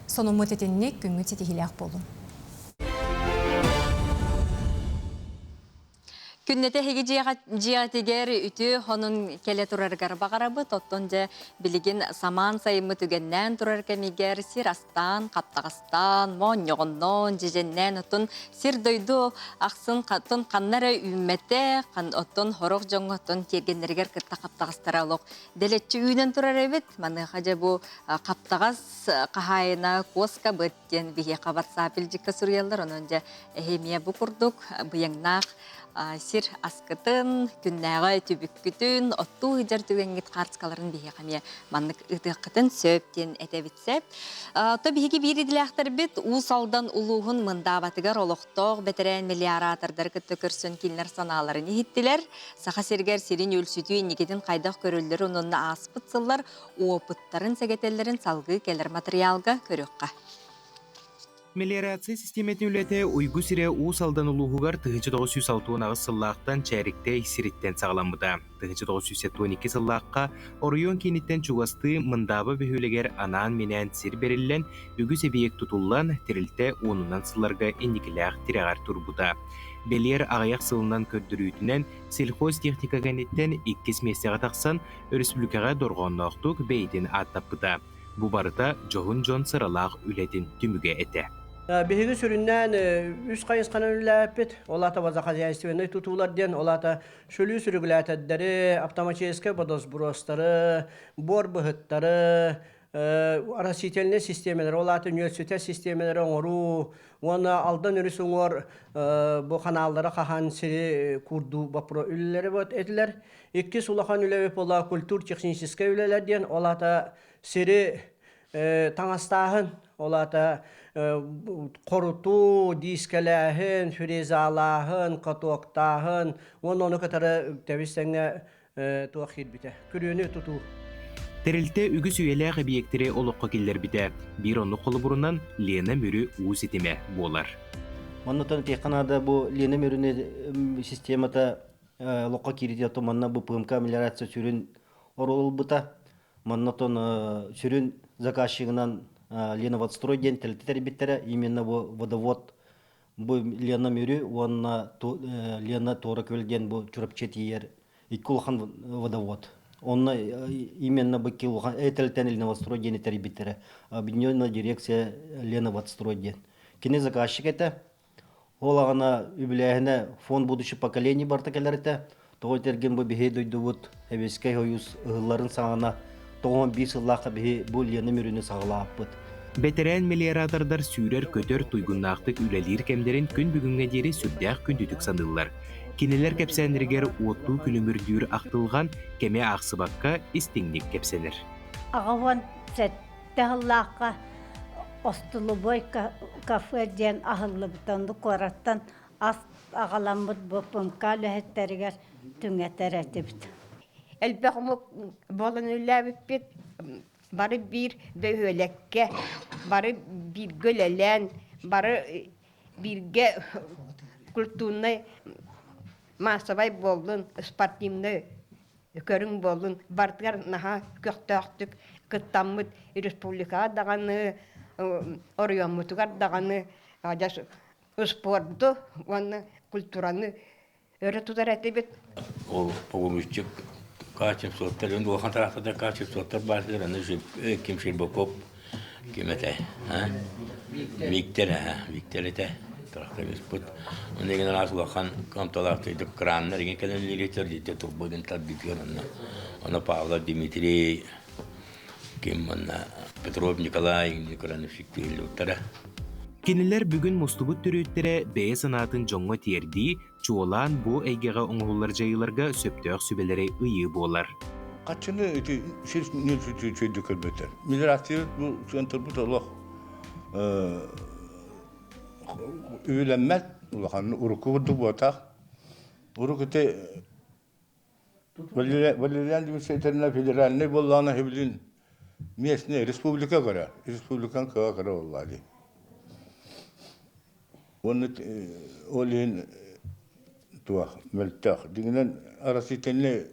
Сонуммут итинник күҥҥүт ситиһиилээх буолун. Күннэтэ эһиги дьиэҕитигэр үтүө хонун кэлэ турарыгар баҕарабыт. Оттон дьэ билигин самаан сайыммыт үгэннээн турар кэмигэр сир астаан, хаптаҕастаан, моонньоҕонноон, дьэдьэннээн оттон сир-дойду ахсын оттон ханна эрэ үүммэтэ, оттон сорох дьоҥҥо оттон тиэргэннэригэр кытта хаптаҕастара олох дэлэччи үүнэн турар эбит. Маныаха дьэ бу хаптаҕас хаһаайына куоскабыт диэн биһиэхэ WhatsApp илдьиккэ суруйаллар. Онон дьэ эһи эмиэ бу курдук быйаҥнаах сир аскытын, күннээҕи түбүккүтүн, оттуу сылдьар түгэҥҥит хаартыскаларын биһиэхэ эмиэ маннык ыытыаххытын сөп диэн этэбит сөп. То биһиги биир идэлээхтэрбит Уус Алдан улууһун Мындаабатыгар олохтоох бэтэрээн мелиоратордары кытта көрсөн кинилэр санааларын иһиттилэр. Саха сиригэр сирин үөлсүтүү инникитин хайдах көрөллөрүн уонна ааспыт сыллар опыттарын сэгэтэллэрин салгыы кэлэр матырыйаалга көрүөххэ. Мелиорация систиэмэтин үлэтэ Уйгу сирэ Уус Алдан улууһугар 1968 сыллаахтан Чээриктэй сириттэн саҕаламмыта. 1972 сыллаахха оройуон кииниттэн чугастыы Мындааба бөһүөлэгэр анаан-минээн сир бэриллэн, үгүс эбийиэк тутуллан, тэрилтэ уонунан сылларга инникилээх тирэҕэр турбута. Бэлиэр аҕыйах сылынан көрдөрүүтүнэн сельхозтехника кэнниттэн иккис миэстэҕэ тахсан, өрөспүүбүлүкэҕэ дорҕоонноохтук бэйэтин ааттаппыта. Бу барыта дьоһун дьон сыралаах үлэтин түмүгэ этэ. Биһиги сүрүннээн үс хайысханан үлэлээппит. Ол аата водохозяйственнай тутуулар диэн, ол аата сүлүү регулятордары, автоматическай водосбростары, буор быһыттары, растительнай систиэмэлэри, ол аата нүөлсүтэр систиэмэлэри оҥоруу уонна Алдан өрүс уҥуор бу ханааллары хаһан сири куурдуу боппуруо үлэлэри этилэр. Иккис улахан үлэбит буолла культур-техническэй үлэлэр диэн, ол аата сири таҥастааһын, ол аата хорутуу, диискэлээһин, фрезалааһын, катоктааһын уонна ону кытары тэбис-тэҥҥэ туох киирбитэ, күрүөнү тутуу. Тэрилтэ үгүс үйэлээх эбийиэктэри олоххо киллэрбитэ. Биир оннук холобурунан Лена Мүрү уу ситимэ буолар. Оннуттан этиэххэ наада бу Лена Мүрүнү системата олоххо киирдэ то манна бу ПМК мелиорация сүрүн оруол ылбыта. Манна тон сүрүн заказчигынан Леноводстрой диэн тэрилтэ тэрийбиттэрэ. Именно бу водовод бу Лена Мүрү уонна Лена Туора Күөл диэн бу Чурапчы тиийэр икки улахан водовод. Онно именно бу икки улахан тэрилтэн Леноводстрой диэни тэрийбиттэрэ. Объединенная дирекция Леноводстрой диэн. Кини заказчик этэ. Ол аҕана үбүлээһинэ фонд будущих поколений барыта кэлэр этэ. Тоҕо этэргин бу биһи дойдубут Сэбиэскэй Союз ыһылларын саҕана 91 сыллаахха биһи бу Лена Мүрүнү саҕалааппыт. Бэтэрээн мелиоратордар сүүрэр-көтөр туйгуннаахтык үлэлиир кэмнэрин күн бүгүҥҥэ диэри сүрдээх күндүтүк саныыллар. Кинилэр кэпсээннэригэр уоттуу күлүмүрдүүр ахтылҕан кэми аахсыбакка истиҥник кэпсэнэр. 87 сыллаахха остолобуой кафе диэн аһыллыбыта. Онно куораттан ас аҕаламмыт бу ПМК үлэһиттэригэр түҥэтэр этибит. Элбэх омук буолан үлэлээбиппит. Бары биир бөһүөлэккэ, бары бииргэ үлэлээн, бары бииргэ культурнай маассабай буоллун, спортивнай көрүҥ буоллун, барытыгар наһаа көхтөөхтүк кыттаммыт республикаҕа даҕаны, оройуоммутугар даҕаны адьас спорду уонна культураны өрө тутар этибит. Ол погрузчик качествоттар, улахан трактордар качествоттар баасылар, аны ким Щербаков ким этэ, Виктор, Виктор этэ, тракториспыт. Онно еген араас улахан кыамталаах краннар еген кэлэн үлэлиир дьиtte турбудун тарбытыгар онно онно Павлов Дмитрий ким манна Петров Николай Николаевич тиһиллибиттэрэ. Кинилэр бүгүн мустубут төрүөттэрэ бэйэ санаатын дьоҥҥо тиэрдии, чуолаан бу эйгэҕэ оҥоһуллар дьайыыларга сөптөөх сүбэлэри ыйыы буолар. Хаччыны ити сир үчүгэйдик көрбөттөр. Мелиорация бу центрбут олох үбүлэммэт улахан урукку курдук буотах. Урук ити Валериан Дмитриевич федеральный буоллаҕына билин местный республика көрө республикан кыа көрө буоллаа дии. Уонна ол иһин туох мөлтөх. Дьиҥинэн Россиятельнай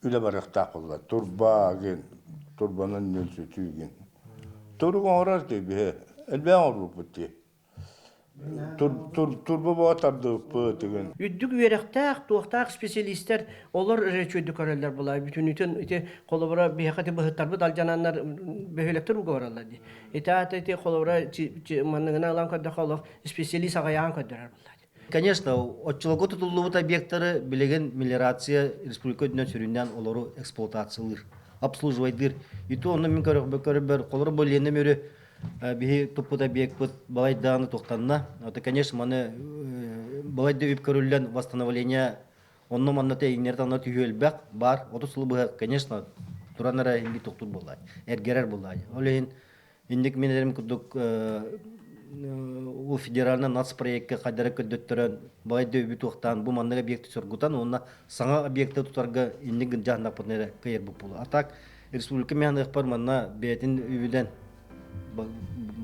үлэ барыахтаах буолла. Турба гин, турбанан нөлсүтүү гин. Турук оҥорор дии биһи. Элбээн оҥорбуппут дии. Турба боҕо тардыбыппыт тыгын. Үрдүк үөрэхтээх, туохтаах специалистэр олор эрэ үчүгэйдик көрөллөр буолаа. Бүтүнүтүн ити холобура биһиэхэ ити быһыттарбыт алдьананнар бөһүөлэктэр ууга бараллар дии. Ити аата ити холобура манныгына ылан көрдөххө олох специалист аҕыйаҕын көрдөрөр буоллаа. Конечно, оччолорго тутуллубут объектары билигин мелиорация республика үрдүнэн сүрүннээн олору эксплуатациялыыр, обслуживайдыыр. И то онно мин көрөбөр, холоро бу Лена Мөрү биһи туппут объекпыт балайдааны туохтанна. Это, конечно, маны балайда үп көрүллэн восстановление онно манна тэйиҥнэр танна түһүү элбэх бар. 30 сыл быһа, конечно, туран эрэ инби тохтур буоллаай, эргэрэр буоллаай. Ол иһин Инник мин эрим курдук ол федеральный нацпроекка хайдара көрдөттөрөн балайда үбү туохтаан бу маннык объекты соргутан уонна саҥа объекты тутарга инник гынжааннаппытын эрэ кыайарбыт буолуо. А так республика миһаныахпар манна бэйэтин үбүнэн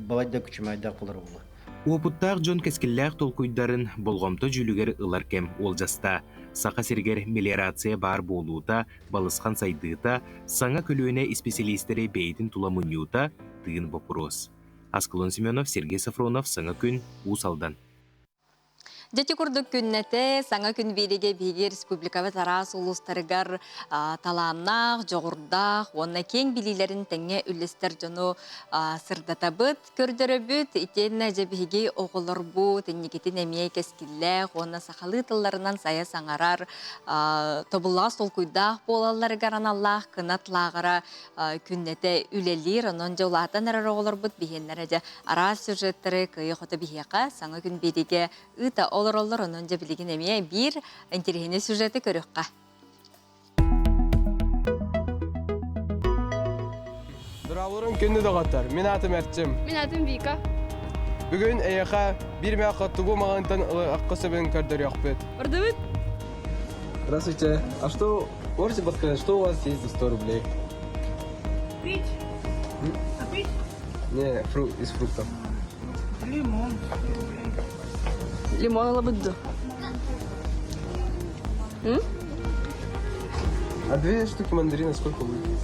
балайда күчүмэйдээх буолар буолуо. Уопуттаах дьон кэскиллээх толкуйдарын болҕомто дьүүлүгэр ылар кэм уолдьаста. Саха сиригэр мелиорация баар буолуута балысхан сайдыыта, саҥа көлүөнэ исписэлиистэри бэйэтин тула мунньуута тыын боппуруос. Аскалон Семенов, Сергей Сафронов, Саҥа күн, Уус Алдан. Дьэ курдук күннэтэ саҥа күн биэригэ биһиги республикабыт араас улуустарыгар талааннаах, дьоҕурдаах уонна киэҥ билиилэрин тэҥҥэ үллэстэр дьону сырдатабыт. Көрдөрөбүт, итиэннэ дьэ биһиги оҕолорбут инникитин эмиэ кэскиллээх уонна сахалыы тылларынан сайа саҥарар, тобуллаҕас толкуйдаах буолалларыгар аналлаах кынат лааҕыра күннэтэ үлэлиир. Онон дьэ улаатан эрэр оҕолорбут биһиэннэрэ дьэ араас сюжеттары кыайа-хото биһиэхэ саҥа күн биэриигэ ыыта олороллор. Онон дьэ билигин эмиэ биир интэриэһинэй сюжеты көрүөххэ. Дорооболорун күндү доҕоттор, мин аатым Эрчим. Мин аатым Вика. Бүгүн эйиэхэ биир мээххэ тугу маҕантан ылыахха сөбүн көрдөрүөхпүт. Ордубут? Здравствуйте. А что, можете подсказать, что у вас есть за 100 рублей? Пить? Попить? Не, фру из фруктов. Лимон. Лимон лабыдды. М? А две штуки мандарина сколько будет?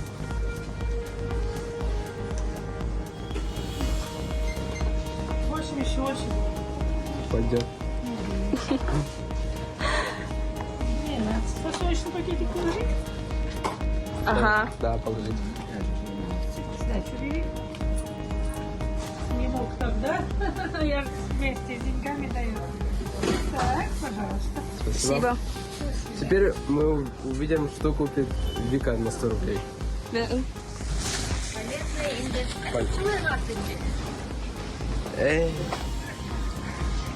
88. Пойдет. 12. Фасочный пакетик положить? Ага. Да, положить. Сдачу бери. Не мог тогда. Я вместе с деньгами даю. Так, пожалуйста. Спасибо. Теперь мы увидим, что купит Вика на 100 рублей. Эй.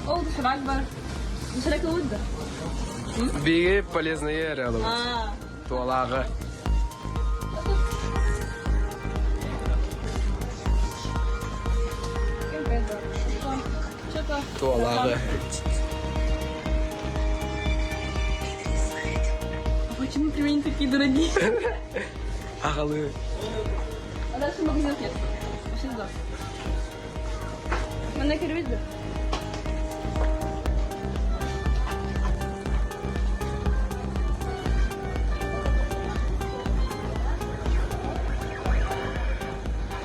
Ол доширак бар. Доширак ылыт да. Биги полезные рядом. Туалағы. Туалағы. А почему пельмени такие дорогие? Ағалы. А дальше магазин нет. Вообще туда. Манна кирбит да?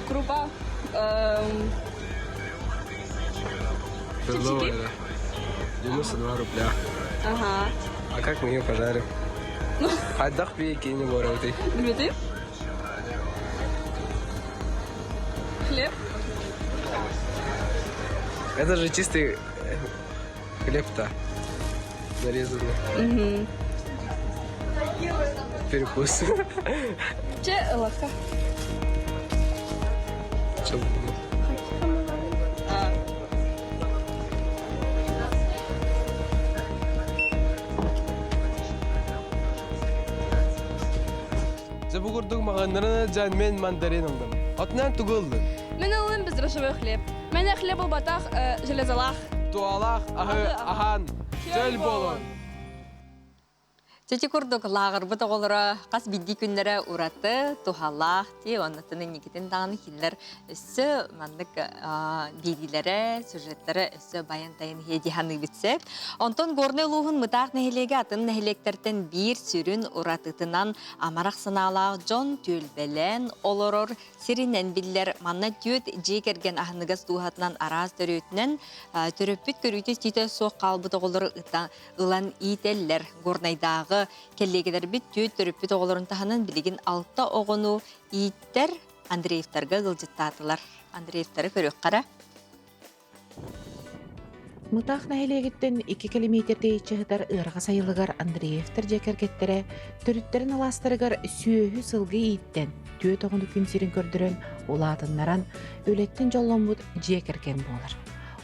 Крупа. Эм... Чипсики? 92 рубля. Ага. А как мы ее пожарим? Ну. Хайдах бикини боровый. Дмитрий? Хлеб? Это же чистый хлеб-то нарезанный. Угу. Перекус. Че лака? Че Дьэ бу курдук маҕаннарын дьан мен мандарин ылдым. Отунан тугу ыллыҥ? Мин ыллым бездрожжевой хлеб. Мэнэ хлеб ылбатах железалаах. Туалаах аһы аһаан чөл буолун! Чэчи курдук лааҕырбыт оҕолоро хас биирдии күннэрэ ураты, туһалаах дии, оннуттан инникитин даҕаны кинилэр өссө маннык биэриилэрэ, сюжеттара өссө байан-тайан иһиэ дии саныыбыт сөп. Онтон Горнай улууһун Мытаах нэһилиэгэ атын нэһилиэктэртэн биир сүрүн уратытынан амарах санаалаах дьон түөлбэлээн олорор сиринэн биллэр. Манна түөрт дьиэ кэргэн аһыныгас дууһатынан араас төрүөтүнэн төрөппүт көрүүтэ-истиитэ суох хаалбыт оҕолору ылан иитэллэр. Горнайдааҕы кэллиэгэлэрбит түөрт төрөппүт оҕолорун таһынан билигин алта оҕону ииттэр Андреевтарга ыалдьыттаатылар. Андреевтары көрүөххэ эрэ. Мытаах нэһилиэгиттэн 2 километр тэйиччи сытар Ыарҕа сайылыгар Андреевтар дьиэ кэргэттэрэ төрүттэрин алаастарыгар сүөһү сылгы ииттэн, түөрт оҕону күн сирин көрдөрөн, улаатыннаран, үлэттэн дьолломмут дьиэ кэргэн буолар.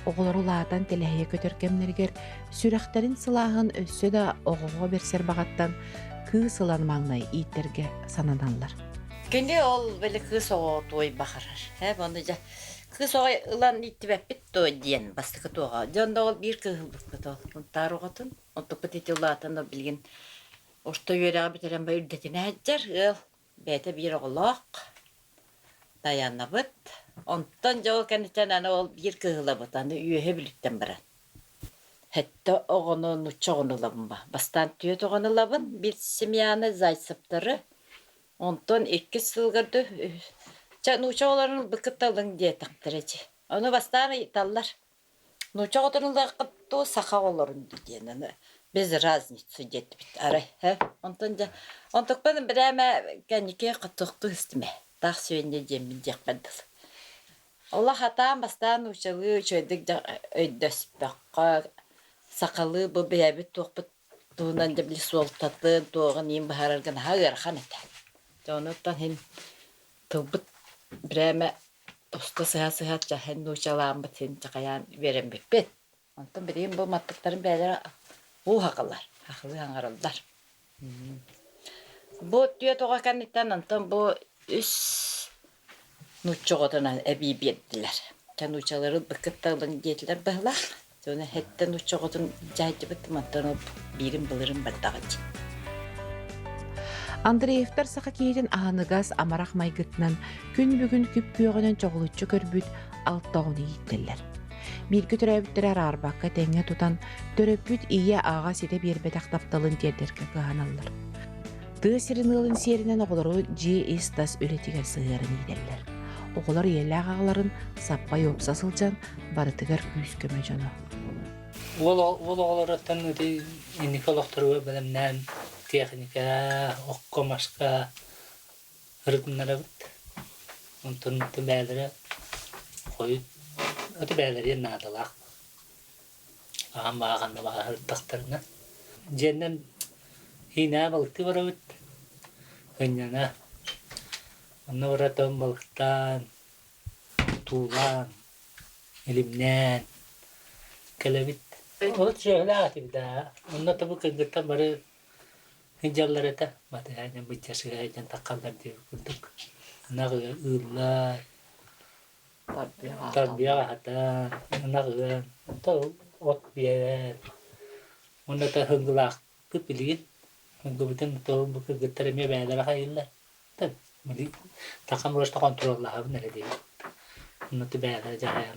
Оҕолор улаатан тэлэһийэ көтөр кэмнэригэр сүрэхтэрин сылааһын өссө да оҕоҕо бэрсэр баҕаттан кыыс ылан маҥнай ииттэргэ сананаллар. Кини ол били кыыс оҕо туой бахарар. Э, оны дьэ кыыс оҕо ылан ииттибэппит дуо диэн бастакы туоҕа. Дьон да ол биир кыыһылбыппыт ол. Унтаар оҕотун. Онтукпут ити улаатан ол билигин орто үөрэҕи бүтэрэн ба үрдэтинэ сылдьар ыал. Бэйэтэ биир оҕолоох. Тайанабыт. Онтон дьэ ол кэнниттэн аны ол биир кыыһылабыт аны үөһэ бүлүттэн баран. Сэттэ оҕону нуучча оҕону ылабын ба. Бастаан түөрт оҕону ылабын, биир семьяны Зайцевтары. Онтон иккис сылга чэ нуучча оҕолорун ылбыккыт ылыҥ диэтэхтэрэ дии. Ону бастаан ыйыталлар. Нуучча оҕотун ылыаххыт дуу, саха оҕолорун дуу диэн аны без разницы диэтибит арай. Онтон дьэ онтукпун бирээмэ кэнники хотуохтуу истимэ. Таах сүөнньэ диэммин диэхпэр дылы. Олох хатаан бастаан нууччалыы үчүгэйдик өйдөспөххө, сахалыы бу бэйэбит туохпут туһунан дьэ били суолтатын, туоҕун иин быһаарарга наһаа ыарахан этэ. Дьэ онуттан иһин тылбыт бирээмэ тосто сыһа-сыһа чаһын нууччалааммыт иһин чахайаан үөрэммиппит. Онтон билигин бу маттыктарын бэйэлэрэ уу хахылар, хахылыы аҥараллар. Бу түөрт оҕо кэнниттэн онтон бу үс нуучча оҕотунан эбии биэрдилэр. Чэ нууччалары ылбыккыт ылыҥ диэтилэр быһыылаах. Дьоно эһэттэн нуучча оҕотун дьаһайдыбыт мантан ол биирин былырын бардаҕа дии. Андреевтар саха киһитин аһыныгас амарах майгытынан күн бүгүн күп-күөҕүнэн чоҕулуччу көрбүт алта оҕону ииттэллэр. Бииргэ төрөөбүттэрэ араарбакка тэҥҥэ тутан, төрөппүт ийэ-аҕа ситэ биэрбэтэх тапталын тиэрдэргэ кыһаналлар. Тыа сирин ыалын сиэринэн оҕолору дьиэ ис-тас үлэтигэр сыһыаран иитэллэр. Оҕолор ийэлээх аҕаларын саппай уопса сылдьан барытыгар күүс-көмө дьоно. Уол уол оҕолоруттан ити инники олохторугар бэлэмнээн тиэхиньикэ, окко-маска ырытыннарабыт. Онтон бээлэрэ хойут аты бээлэриэн наадалаах. Аҕам бааҕанна бааһырдахтарына дьиэннэн иинээ балыктыы барабыт. Ынньана. Онно баратан балыктаан, туулаан, илимнээн кэлэбит. Ол сүөһүлээх этибит да. Онно тобу кыргыттар бары Сылдьаллар этэ, батыһа быччасыга диэн таххаллар диэбит курдук. Ынах ыыллар, тарбыйах аһатан, ынах ыан, от биэрэр. Уонна да сылгылаахпыт билигин. Сылгыбытын бу кыргыттар эмиэ бэйэлэрэ хайыыллар. Такам просто хонтуруоллаһабын эрэ диэбит. Онно бэйэлэрэ дьаһайар.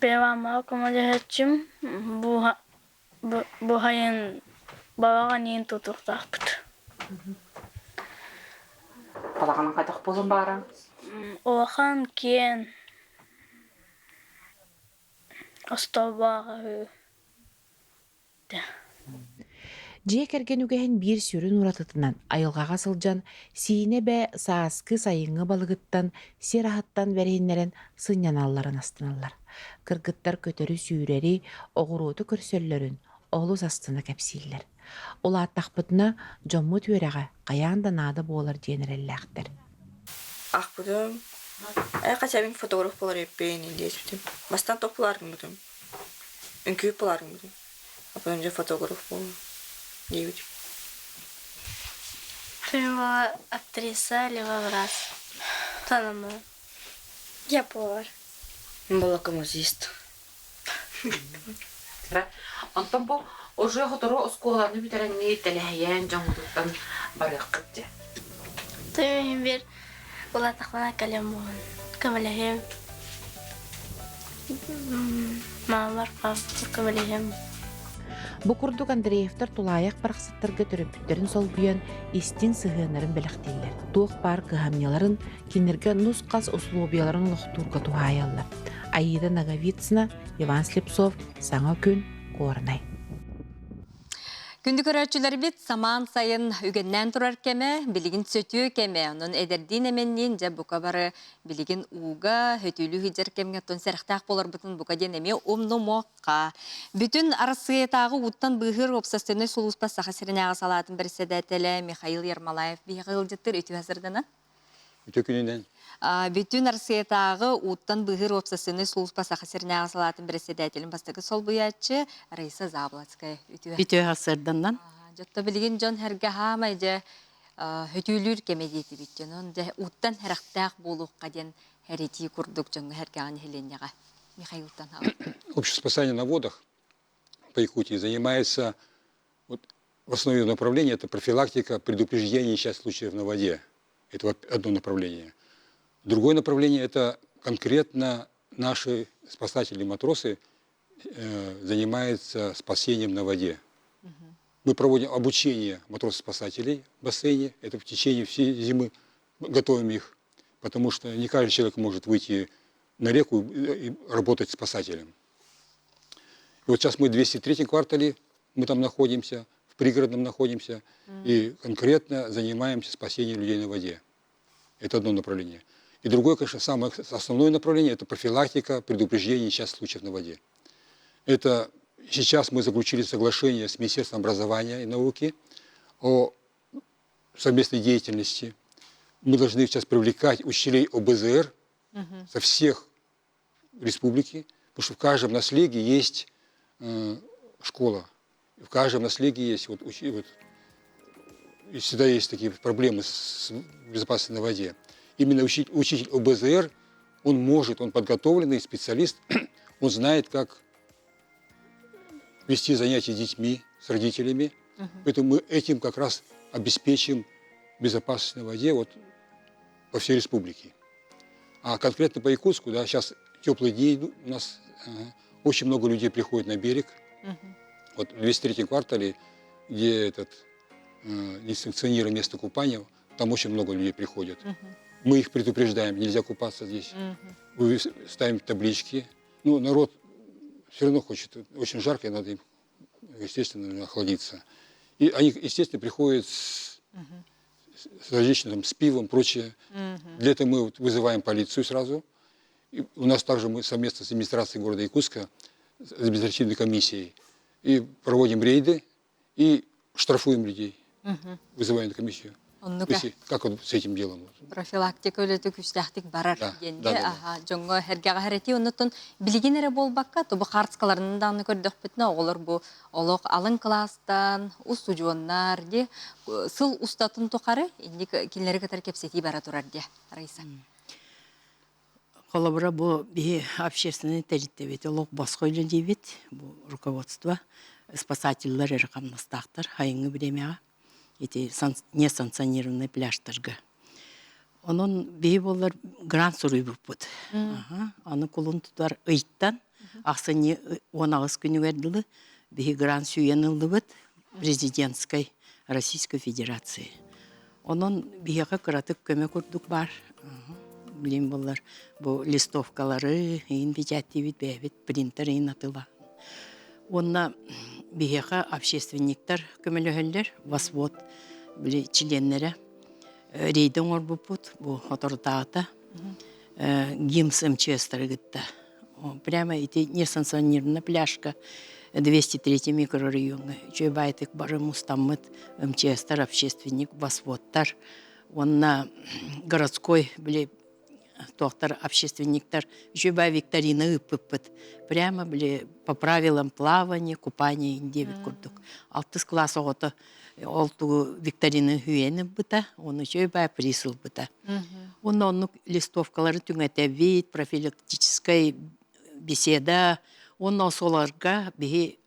Первамаҕа көмөлөһөөччүм Бу сайын балаҕан иһин тутуохтаахпыт. Балаҕанын хайдах буолан баара? Улахан, киэҥ остуолбаах үһү. Дьиэ кэргэн үгэһин биир сүрүн уратытынан айылҕаҕа сылдьан Сиинэ эбэ сааскы сайыҥҥы балыгыттан сир аһыттан бэриһиннэрэн сынньаналларын астыналлар. Кыргыттар көтөрү-сүүрэри, оҕуруоту көрсөллөрүн олус астына кэпсииллэр. Улааттахпытына дьоммут үөрэҕэ хайаан да наада буолар диэн эрэллээхтэр. Ахпытым, э хотя фотограф буолар эппин диэбитим. Бастаан топ булаар гыммытым. Үҥкүү булаар гыммытым. А потом дьэ фотограф буоллум диэбитим. Ты была актриса либо врач. Танымы. Я повар. Была коммунист. Онтон бу Уже сотору оскуоланы бүтэрэнни тэлэһийэн дьоҥҥутуттан барыаххыт дьэ. Тыым бир улаатахпына кэлэн буолан көмөлөһүөм. Маамар көмөлөһүөм. Бу курдук Андреевтар тулаайах барахсаттарга төрөппүттэрин солбуйан истиҥ сыһыаннарын бэлэхтииллэр. Туох баар кыһамньыларын кинилэргэ нус-хас условияларын олохтуурга туһаайаллар. Аида Ноговицына, Иван Слепцов, Саҥа күн, Горнай. Күндү көрөөччүлэрбит самаан сайын үгэннээн турар кэмэ, билигин сөтүө кэмэ, онон эдэрдиин эмэнниин дьэ бука бары билигин ууга, хөтүүлүү сылдьар кэмҥэ оттон сэрэхтээх буоларбытын бука диэн эмиэ умнумуохха. Бүтүн Арассыыйатааҕы ууттан быыһыыр уопсастыбаннай сулууспа Саха сиринээҕи салаатын бэрэссэдээтэлэ Михаил Ермолаев биһиэхэ ыалдьыттыыр үтүө сырдана. Үтүө күнүнэн. Бүтүн Арассыыйатааҕы ууттан быыһыыр уопсастыбаннай сулууспа Саха сиринээҕи салаатын бэрэссэдээтэлин бастакы солбуйааччы Раиса Заблацкая. Үтүө. Үтүө сарсыарданнан. Дьотто билигин дьон хэргэ хаамай дьэ хөтүүлүүр кэмэ диэтибит дьонон дьэ ууттан хэрэхтээх буолуохха диэн хэритии курдук дьоҥҥо хэргэҕин нэһилиэнньэҕэ Михаилтан Общество спасания на водах по Якутии занимается вот, в основе направления это профилактика, предупреждение несчастных случаев на воде. Это вот одно направление. Другое направление – это конкретно наши спасатели-матросы занимаются спасением на воде. Мы проводим обучение матросов-спасателей в бассейне, это в течение всей зимы, готовим их, потому что не каждый человек может выйти на реку и работать спасателем. И вот сейчас мы в 203 квартале, мы там находимся, в пригородном находимся, и конкретно занимаемся спасением людей на воде. Это одно направление. И другое, конечно, самое основное направление – это профилактика, предупреждение несчастных случаев на воде. Это сейчас мы заключили соглашение с Министерством образования и науки о совместной деятельности. Мы должны сейчас привлекать учителей ОБЗР со всех республики, потому что в каждом наследии есть школа, в каждом наследии есть вот, вот и всегда есть такие проблемы с безопасностью на воде. Именно учитель, учитель ОБЗР, он может, он подготовленный специалист, он знает, как вести занятия с детьми, с родителями. Поэтому мы этим как раз обеспечим безопасность на воде вот по всей республике. А конкретно по Якутску, да, сейчас теплые дни у нас, очень много людей приходит на берег. Вот в 203 квартале, где этот несанкционированное место купания, там очень много людей приходят. Мы их предупреждаем, нельзя купаться здесь. Мы ставим таблички. Ну, народ все равно хочет, очень жарко, и надо им, естественно, охладиться. И они, естественно, приходят с различным, там, с пивом, прочее. Для этого мы вот вызываем полицию сразу. И у нас также мы совместно с администрацией города Якутска, с административной комиссией, и проводим рейды, и штрафуем людей, вызываем комиссию. Оннука. Как вот с этим делом? Профилактика үлэтэ күүстээхтик барар диэн аха дьоҥҥо эргэҕэ хэрэти оннуттан билигин эрэ буолбакка тобу хаарткаларынан даҕаны көрдөхпүтүнэ оҕолор бу олох алын кылаастан устудьуоннар ди сыл устатын тухары инник кинилэри кытары кэпсэтии бара турар диэ Раиса. Холобура бу биһи общественный тэрилтэбит олох босхо үлэлиибит бу руководство спасателлэр эрэ хамнастаахтар сайыҥҥы бириэмэҕэ ити несанкционированный пляжтарга. Онон биһи буоллар грант суруйбуппут. Аны кулун тутар ыйтан ахсынньы 18 күнүгэр дылы биһи грант сүүйэн ыллыбыт президентской Российской Федерации. Онон биһиэхэ кыратык көмө курдук баар. Билин буоллар бу листовкалары иин печаттиибит бэйэбит принтер иин атыла. Уонна биһиэхэ общественниктар көмөлөһөллөр, ВОСВОД били чилиэннэрэ рейд оҥорбуппут бу соторутааҕыта ГИМС МЧСтары кытта. Прямо ити несанкционированная пляжка 203 микрорайоҥҥа үчүгэй баайтык бары мустаммыт МЧСтар, общественник, ВОСВОДтар уонна городской били туохтар общественниктар үчүгэй баай викторина ыыппыппыт. Прямо били по правилам плавания, купания диэбит курдук. Алтыс класс оҕото ол тугу викторина үүйэн ылбыта, уонна үчүгэй баай приз ылбыта. Уонна оннук листовкалары түҥэтэбит, профилактическай беседа, уонна осуоларга биһи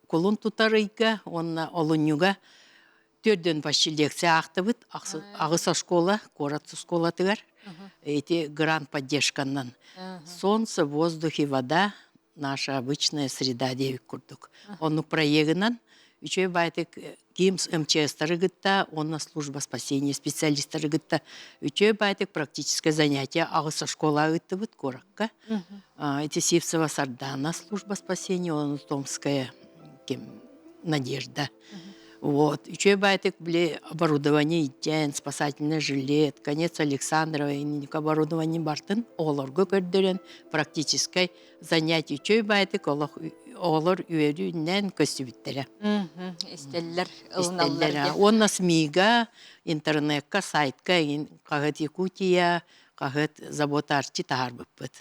кулун тутар ыйга уонна олунньуга төрдөн почти лекция аахтыбыт аҕыс оскуола куорат оскуолатыгар эти грант поддержканнан солнце воздух и вода наша обычная среда диэбит курдук оннук проегынан үчүгэй баайтык КИМС МЧСтары кытта уонна служба спасения специалистары кытта үчүгэй баайтык практическое занятие аҕыс оскуола ыыттыбыт куоракка эти Сивцева Сардана служба спасения уонна Томская ким Надежда Вот. Үчүгэй баайтык били оборудование итэн, спасательный жилет, конец Александрова оборудование бартын оҕолорго көрдөрөн практическай занятие үчүгэй баайтык олох оҕолор үөрүүнэн көстүбүттэрэ. Истэллэр, ылыналлар. Уонна СМИга, интернекка, сайтка хаһыат Якутия, хаһыат Забота-Арчи таһаарбыппыт.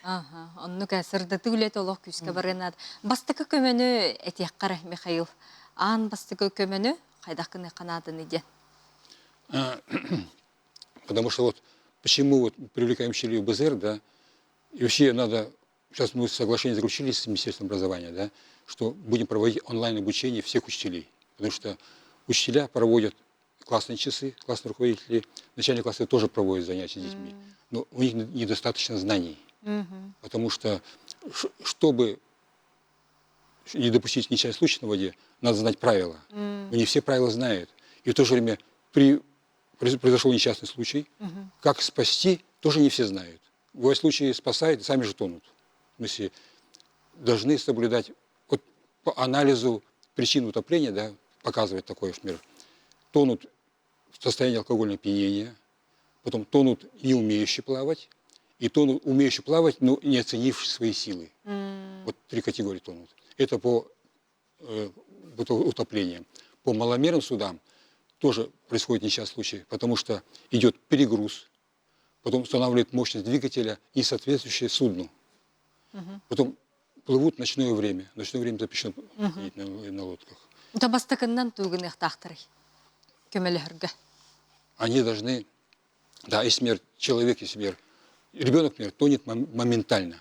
Оннук сырдатыы үлэтэ олох күүскэ барыанаад. Бастакы көмөнү этиэххэ Михаил. Аан бастакы көмөнү хайдах гыныахха нааданы диэн. Потому что вот почему вот привлекаем усилия БЗР, да, и вообще надо, сейчас мы соглашение заключили с Министерством образования, да, что будем проводить онлайн-обучение всех учителей. Потому что учителя проводят классные часы, классные руководители, начальные классы тоже проводят занятия с детьми, но у них недостаточно знаний. Потому что, чтобы не допустить несчастный случай на воде, надо знать правила. Но не все правила знают. И в то же время при, произошел несчастный случай, как спасти, тоже не все знают. Бывают случаи спасают, и сами же тонут. В смысле, должны соблюдать, вот по анализу причин утопления, да, показывает такой мир, тонут в состоянии алкогольного опьянения, потом тонут не умеющие плавать, и тонут умеющие плавать, но не оценившие свои силы. Вот три категории тонут. Это по утоплениям. По маломерным судам тоже происходит несчастный случай, потому что идет перегруз, потом устанавливают мощность двигателя, не соответствующую судну. Потом плывут в ночное время. В ночное время запрещено ходить на лодках. Да бастакыннан тугыныахтаахтарый көмөлөһөргө. Они должны, да, если человек, если ребенок, например, тонет моментально.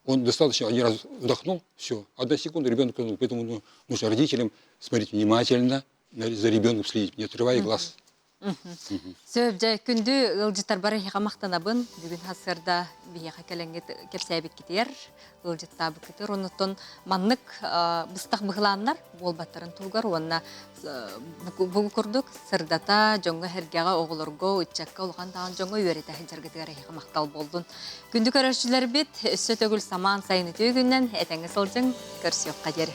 Он достаточно один раз вдохнул, все, одна секунда, ребенок тонул. Поэтому ну, нужно родителям смотреть внимательно, за ребенком следить, не отрывая глаз. Сөп дьэ күндү ыалдьыттарбар эһиэхэ махтанабын. Бүгүн сарсыарда биһиэхэ кэлэҥҥит кэпсээбиккитигэр, ыалдьыттаабыккытыгар оннуттан маннык быстах быһылааннар буолбаттарын туһугар уонна бу курдук сырдата дьоҥҥо-сэргэҕэ, оҕолорго, ыччакка улахан даҕаны дьоҥҥо үөрэтэ сылдьаргытыгар эһиэхэ махтал буоллун. Күндү көрөөччүлэрбит, өссө төгүл самаан сайын үтүө күнүнэн этэҥҥэ сылдьыҥ, көрсүөххэ диэри.